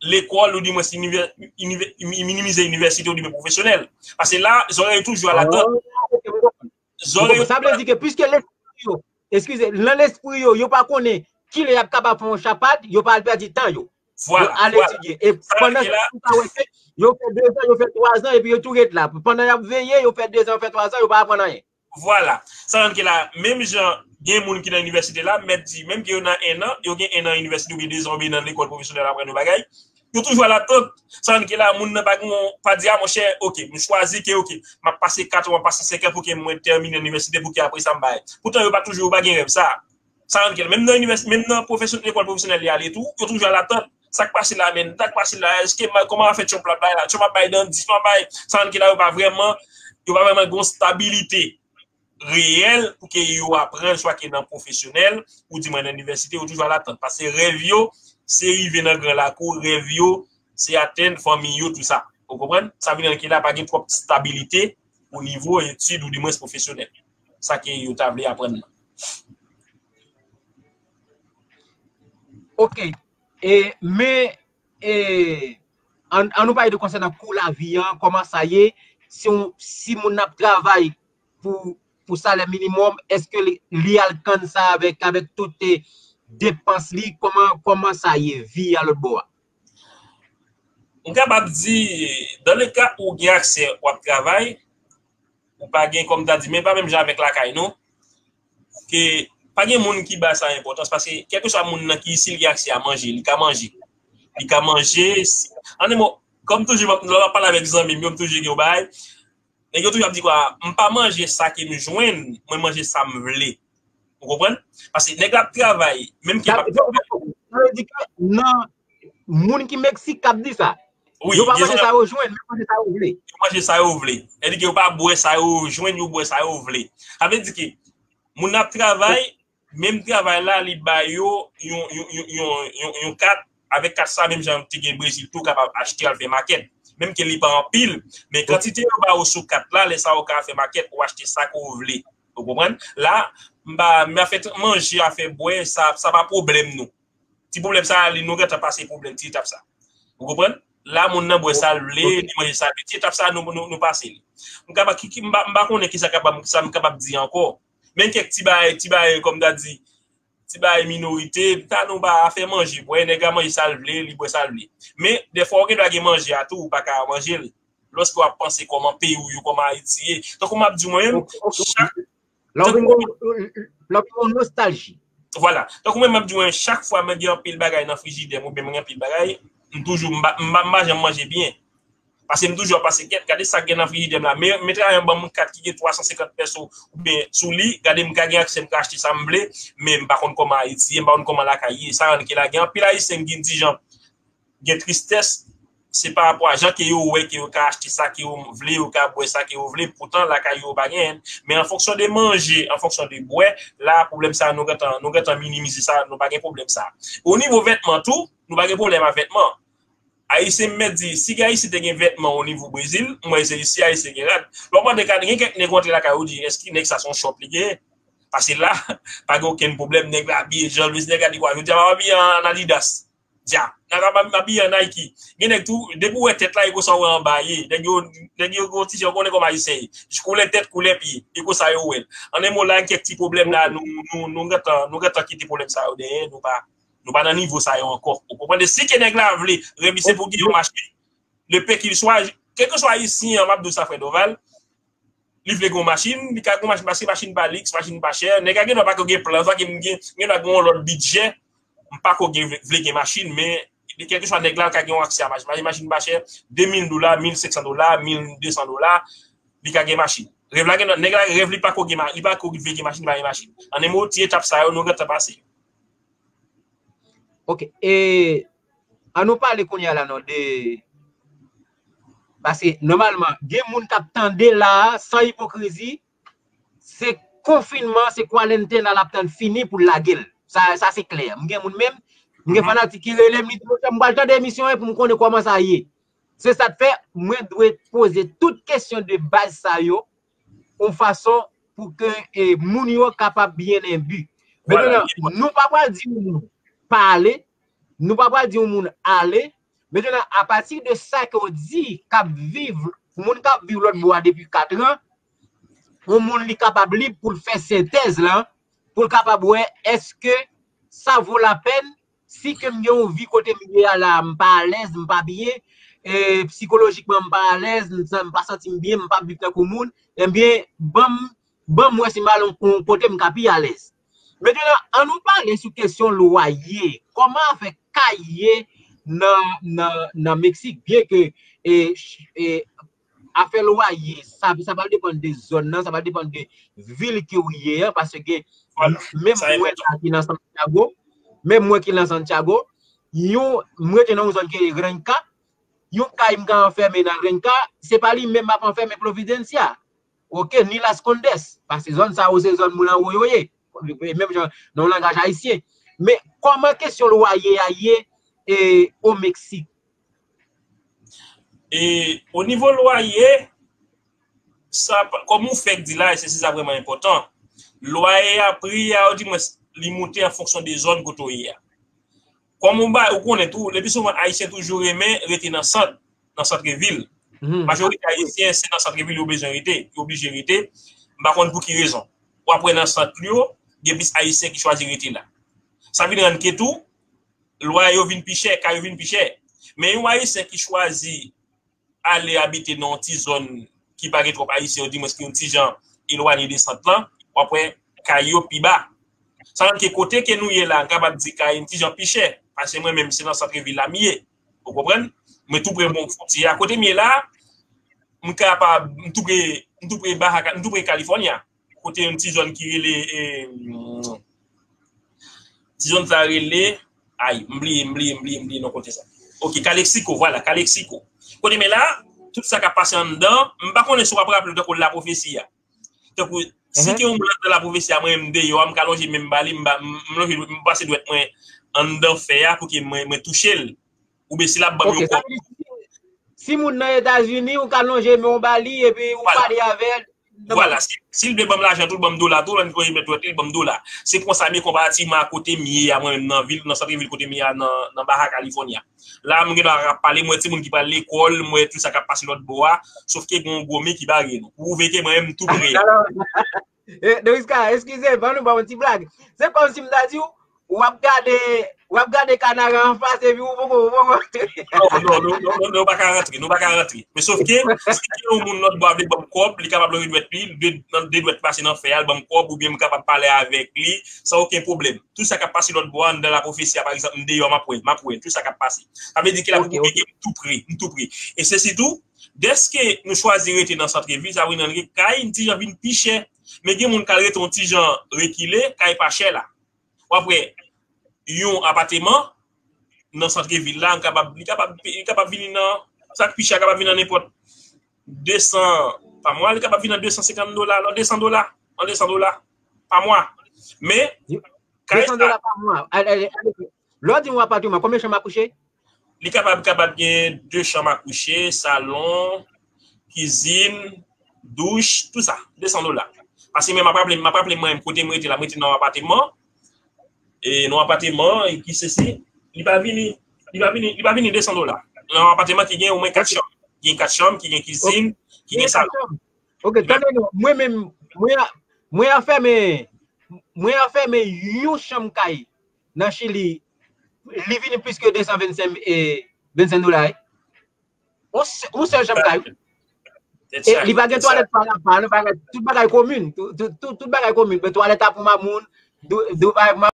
lekòl, ou di mwens inivè-, inivè-, minimize inivèsite ou di men pwofesyonèl. Paske la, zòrèy yo toujou alatant. Ah, ok, m konprann. M konprann. Sa vle di ke piske lespri yo, eskize, nan lespri yo, yo pa konnen kilè y ap kapab fè yon chapad, yo pa al pèdi tan yo. Yo Vwala, al vwala. etidye. E Sa pandan ke la, sa, ou ka wè ke yo fè dezan, yo fè twazan, epi yo tou ret la. Pandan y ap veye, yo fè dezan, yo fè twazan, yo pa aprann anyen. Vwala. Sa rann ke la, menm jan gen moun ki nan inivèsite la, mèt di, menm ke yo nan ennan, yo gen ennan inivèsite oubyen dezan oubyen nan lekòl pwofesyonèl aprann yon bagay, yo toujou alatant. Sa rann ke la, moun nan pa gen, pa di, a monchè, ok, m chwazi ke, ok, m ap pase kat an, m ap pase senk an pou ke mwen tèmine inivèsite, pou ke apre sa m bay. Poutan yo pa toujou, yo pa gen rèv sa. Sa rann ke la, menm nan inivès-, menm nan pwofesyon-, lekòl pwofesyonèl li ale tou, yo toujou alatant. Sa k pase la menm? Sa k pase la? Èske ma-, kòman w ap fè Trump la bay la? Trump ap bay dandi, Trump ap bay. Sa rann ke la, yo pa vrèman, yo pa vrèman gen yon stabilite reyèl pou ke yo aprann, swa ke nan pwofesyonèl, ou di mwen nan inivèsite, yo toujou alatant. Paske rèv yo, se rive nan gran lakou, rèv yo, se atenn fanmi yo, tou sa. Ou konprann? Sa vin ke la, pa gen twòp stabilite o nivo etid ou di mwens pwofesyonèl. Sa ke yo ta vle aprann nan. Ok. E, men, e, an, an nou pale de konsènan kou lavi an, kòman sa ye, si, yon, si moun ap travay pou, pou salè minimòm, èske li, li al kann sa avèk, avèk tout, e, depans li, kòman, kòman sa ye, vi a lòt bò a? M kapab di, dans le cas ou gen aksè, w ap travay, ou pa gen, kòm ta di, men pa menm jan avèk lakay nou, ke pa gen moun ki ba sa enpòtans, paske kèlkeswa moun nan ki isi, li gen aksè a manje, li ka manje. Li ka manje, si, an de mo, kòm toujou, lè m ap pale avèk zanmi m yo, m toujou gen yon bagay, nèg yo toujou ap di kwa, m pa manje sa ke m jwenn, mwen manje sa m vle. Ou konprann? Paske nèg la ap travay, menm ke l Sa, p ap sa, sa vle di ke nan moun ki Meksik k ap di sa. Wi, Yo pa gen manje sa, sa yo jwenn, men manje sa yo vle. Yo manje sa yo vle. Sètadi ke yo pa bwè sa yo jwenn, yo bwè sa yo vle. Sa vle di ke moun ap travay, menm travay la, li ba yo yon, yon, yon, yon, yon, yon kat, avèk kat sa, menm jan te gen Brezil tou, kapab achte al fè makèt. Menm ke li pa anpil, men kantite yo ba ou sou kat la, lè sa ou ka fè makèt, ou achte sa ke ou vle. Ou konprann? La, m pa, men afè manje, afè bwè, sa, sa pa pwoblèm nou. Ti pwoblèm sa, li, nou gentan pase pwoblèm, ti etap sa. Ou konprann? La, moun nan bwè sa l vle, li manje sa l vle. Ti etap sa, nou, nou, nou pase li. M kapab, ki, ki, m pa, m pa konnen kisa kapab, sa m kapab di ankò. Men kèk ti bagay, ti bagay, kòm ta di, ti bagay minorite, ta nou pa afè manje, bwè, nèg la manje sa l vle, li bwè sa l vle. Men, dèfwa, ou gen dwa gen manje a tou, ou pa ka manje l. Lòske w ap panse kòman peyi w yo, kòman Ayiti ye. Tankou m ap di w mwen menm, Ok, ok. chak, La, ou vin gon, la, ou vin gon nostalji. Vwala. Tankou mwen, m ap di w, chak fwa mwen gen anpil bagay nan frijidè m, oubyen mwen gen anpil bagay, m toujou, m pa, m pa, m pa janm manje byen. Paske m toujou ap panse, gade sa k gen nan frijidè m la. Men, men travay an ban m kat ki gen twa san senkant pèso oubyen sou li, gade m ka gen aksè, m ka achte sa m vle, men m pa konn kòman Ayiti ye, m pa konn kòman lakay ye. Sa rann ke la gen anpil Ayisyen ki di jan, gen tristès, se pa rapò a jan ke yo wè ke yo ka achte sa ke yo vle, yo ka bwè sa ke yo vle, poutan lakay yo pa genyen. Men an fonksyon de manje, an fonksyon de bwè, la pwoblèm sa a nou gentan, nou gentan minimize sa, nou pa gen pwoblèm sa. O nivo vètman tou, nou pa gen pwoblèm a vètman. Ayisyen m mèt di, si gen Ayisyen te gen vètman o nivo Brezil, m wè se isi Ayisyen gen rad. Lè w mande ka gen kèk nèg rantre lakay ou di, èske nèg sa se yon shop li genyen? Pase la, pa gen okenn pwoblèm, nèg la abiye Jean Louis, nèg la di kwa, jodi a m ap abiye an Adidas. Dja, nèg la ap abiye an Nike. Gen nèg tou, depi w wè tèt la, e konsa w wè anba ye. Nèg yo, nèg yo gen yon ti jan, w konnen kòman Ayisyen ye. Koulè tèt, koulè pye, e konsa yo wè l. An en mo la, kèk ti pwoblèm la, nou, nou, nou gentan, nou gentan kite pwoblèm sa yo dèyè, nou pa, nou pa nan nivo sa yo ankò. Ou konprann? Si ke nèg la vle, remise pou gen yon machin, le pe kil swa, kèlkeswa Ayisyen an, m ap di w sa, frè Doval, li vle gen yon machin, li ka gen yon machin, paske machin pa liks, machin pa chè. Nèg la gen dwa pa ko gen plan, sa gen, gen, gen dwa gen yon lòt bidjè, m pa ko gen, vle gen machin, men kèlkeswa nèg la, l ka gen yon aksè a machin. Machin, machin pa chè, de mil dola, mil senk san dola, mil de san dola, li ka gen machin. Rèv la gen, nèg la, rèv li pa ko gen, ma- li pa ko vle gen machin, li pa gen machin. An en mo, ti etap sa yo, nou gentan pase. Ok. E an nou pale kounye a la non de, paske nòmalman gen moun k ap tande la a, san ipokrizi, se konfinman, se kwarantèn la l ap tann fini pou l lage l. Sa, sa se klè. M gen moun menm, m gen fanatik ki rele m, li di, monchè, m pral tande emisyon an pou m konnen kòman sa ye. Se sa k fè mwen dwe poze tout kesyon de baz sa yo yon fason pou ke e, moun yo kapab byen enbi. Mentnan, nou pa pral di yon moun pa ale, nou pa pral di yon moun ale. Mentnan, apati de sa ke w di k ap viv, moun k ap viv lòt bò a depi kat an, yon moun li kapab lib pou l fè sentèz la, pou l kapab wè èske sa vo lapèn si ke m gen yon vi kote m ye a la, m pa alèz, m pa byen, e, sikolojikman m pa alèz, m, m pa santi m byen, m pa viv tankou moun, ebyen, ban m, ban m wè si m al yon kote m ka pi alèz. Mentnan, an nou pale sou kesyon lwaye. Kòman afè kay ye nan, nan, nan Meksik? Byen ke e, e, afè lwaye, sa, sa pral depann de zòn nan, sa pral depann de vil ke w ye an, paske menm mwen la ki nan Santiago, menm mwen ki nan Santiago, yon, m rete nan yon zòn ki rele Renca, yon kay m ka anfèmen nan Renca, se pa li menm m ap anfèmen Providencia. Ok, ni Las Condes, paske zòn sa yo se zòn moun anwo yo ye. Menm jan nan yon langaj ayisyen. Men kòman kesyon lwaye a ye e, o Meksik? E o nivo lwaye, sa, kòm ou fèk di la, e se, se sa vrèman enpòtan. Lwaye a, pri a, ou di mwen, li moute an fonksyon de zòn kote w ye a. Kòm ou ba, ou konnen tou, lepi souvan Ayisyen toujou renmen rete nan sant, nan sant vil. Majorite Ayisyen, se nan sant vil yo bezwen rete, yo oblije rete. M pa konn pou ki rezon. W ap wè nan sant yo, gen plis Ayisyen ki chwazi rete la. Sa vin rann ke tou, lwaye yo vin pi chè, kay yo vin pi chè. Men yon Ayisyen ki chwazi ale abite nan yon ti zòn ki pa gen twòp Ayisyen, ou dimwens ki yon ti jan elwanye de sant lan, w ap wè kay yo pi ba. Sa vle di ke kote ke nou ye la, m kapab di kay yon ti jan pi chè, paske mwen menm se nan sant vil la m ye. Ou konprann? Mwen tou pre bon fwontyè a. Kote m ye la, m kapab, m tou pre, m tou pre Baja, m tou pre California. Kote yon ti zòn ki rele, e, ti zòn sa rele, ay, m bliye, m bliye, m bliye, m bliye non kote sa. Ok, Calexico, vwala, Calexico. Kote men la, tout sa k ap pase anndan, m pa konnen si w ap raple w tankou La Profecia. Tankou, si ke yon moun anndan La Profecia, mwen m deyò a, m ka lonje men m ba li, m ba, m, m lonje, m pase dwèt mwen anndan fè a pou ke mwen, mwen touche l. Oubyen si l ap ban m yon kòb. Si moun nan Etazini, ou ka lonje men w ba li, epi ou pale avè l. Vwala, si, si l vle ban m lajan tou, l ban m dola tou, lè m voye mèt wèt li, l ban m dola. Se konsa m ye konparativman a kote m ye a, mwen menm nan vil, nan sant vil kote m ye a, nan, nan Baja California. La, m gen dwa ap pale, m wè timoun ki pral lekòl, m wè tout sa k ap pase lòt bò a, sòf ke gen yon gwo mi ki bare nou. Pou pwouve ke mwen menm, m tou pre. Doriska, eskize, ban nou ba yon ti blag. Se kòmsi m ta di w, w ap gade, w ap gade Kanara anfas epi ou poko, ou poko. Non, non, non, non, non, nou pa ka rantre, nou pa ka rantre. Men sòf ke, si gen yon moun lòt bò a vle ban m kòb, li kapab lonje dwèt li, de, nan de dwèt pase nan fè a, l ban m kòb, oubyen m kapab pale avèk li, san okenn pwoblèm. Tout sa k ap pase lòt bò a, anndan La Profecia, pa egzanp, m deyò, m ap wè, m ap wè, tout sa k ap pase. Sa vle di ke la pou pwouve ke m tou pre, m tou pre. E se sitou, dèske nou chwazi rete nan sant vil, sa vin rann ke kay, yon ti jan vin pi chè. Men gen moun k al rete yon ti jan rekile, kay pa chè la. W ap wè yon apateman, nan santre vil la, li kapab, li kapab, li kapab vini nan, sa k pi chè, kapab vini nan nenpòt de san pa mwa, li kapab vini nan de san senkant dola, nan de san dola, nan de san dola pa mwa. Men, kay sa, de san dola pa mwa. Lè w di yon apartman, konbyen chanm a kouche? Li kapab, kapab gen de chanm a kouche, salon, kizin, douch, tout sa, de san dola. Paske mwen, m ap raple, m ap raple mwen, kote mwen rete la, mwen rete nan yon apartman, e nan yon apartman, e ki sesi, li pa vini, li pa vini, li pa vini de san dola. Nan yon apartman ki gen omwen kat chanm, ki gen kat chanm, ki gen kizin, ki gen salon. Ok, tande non, mwen menm, mwen a, mwen a fèmen, mwen a fèmen yon chanm kay nan Chili, li vini plis ke de san vennsenk, e, vennsenk dola, wi. Yon sèl chanm kay, wi. E li pa gen twalèt pa rapò, non, bagay, tout bagay komin, tout, tout, tout, tout bagay komin, men twalèt a pou mamoun, dou, dou bagay pou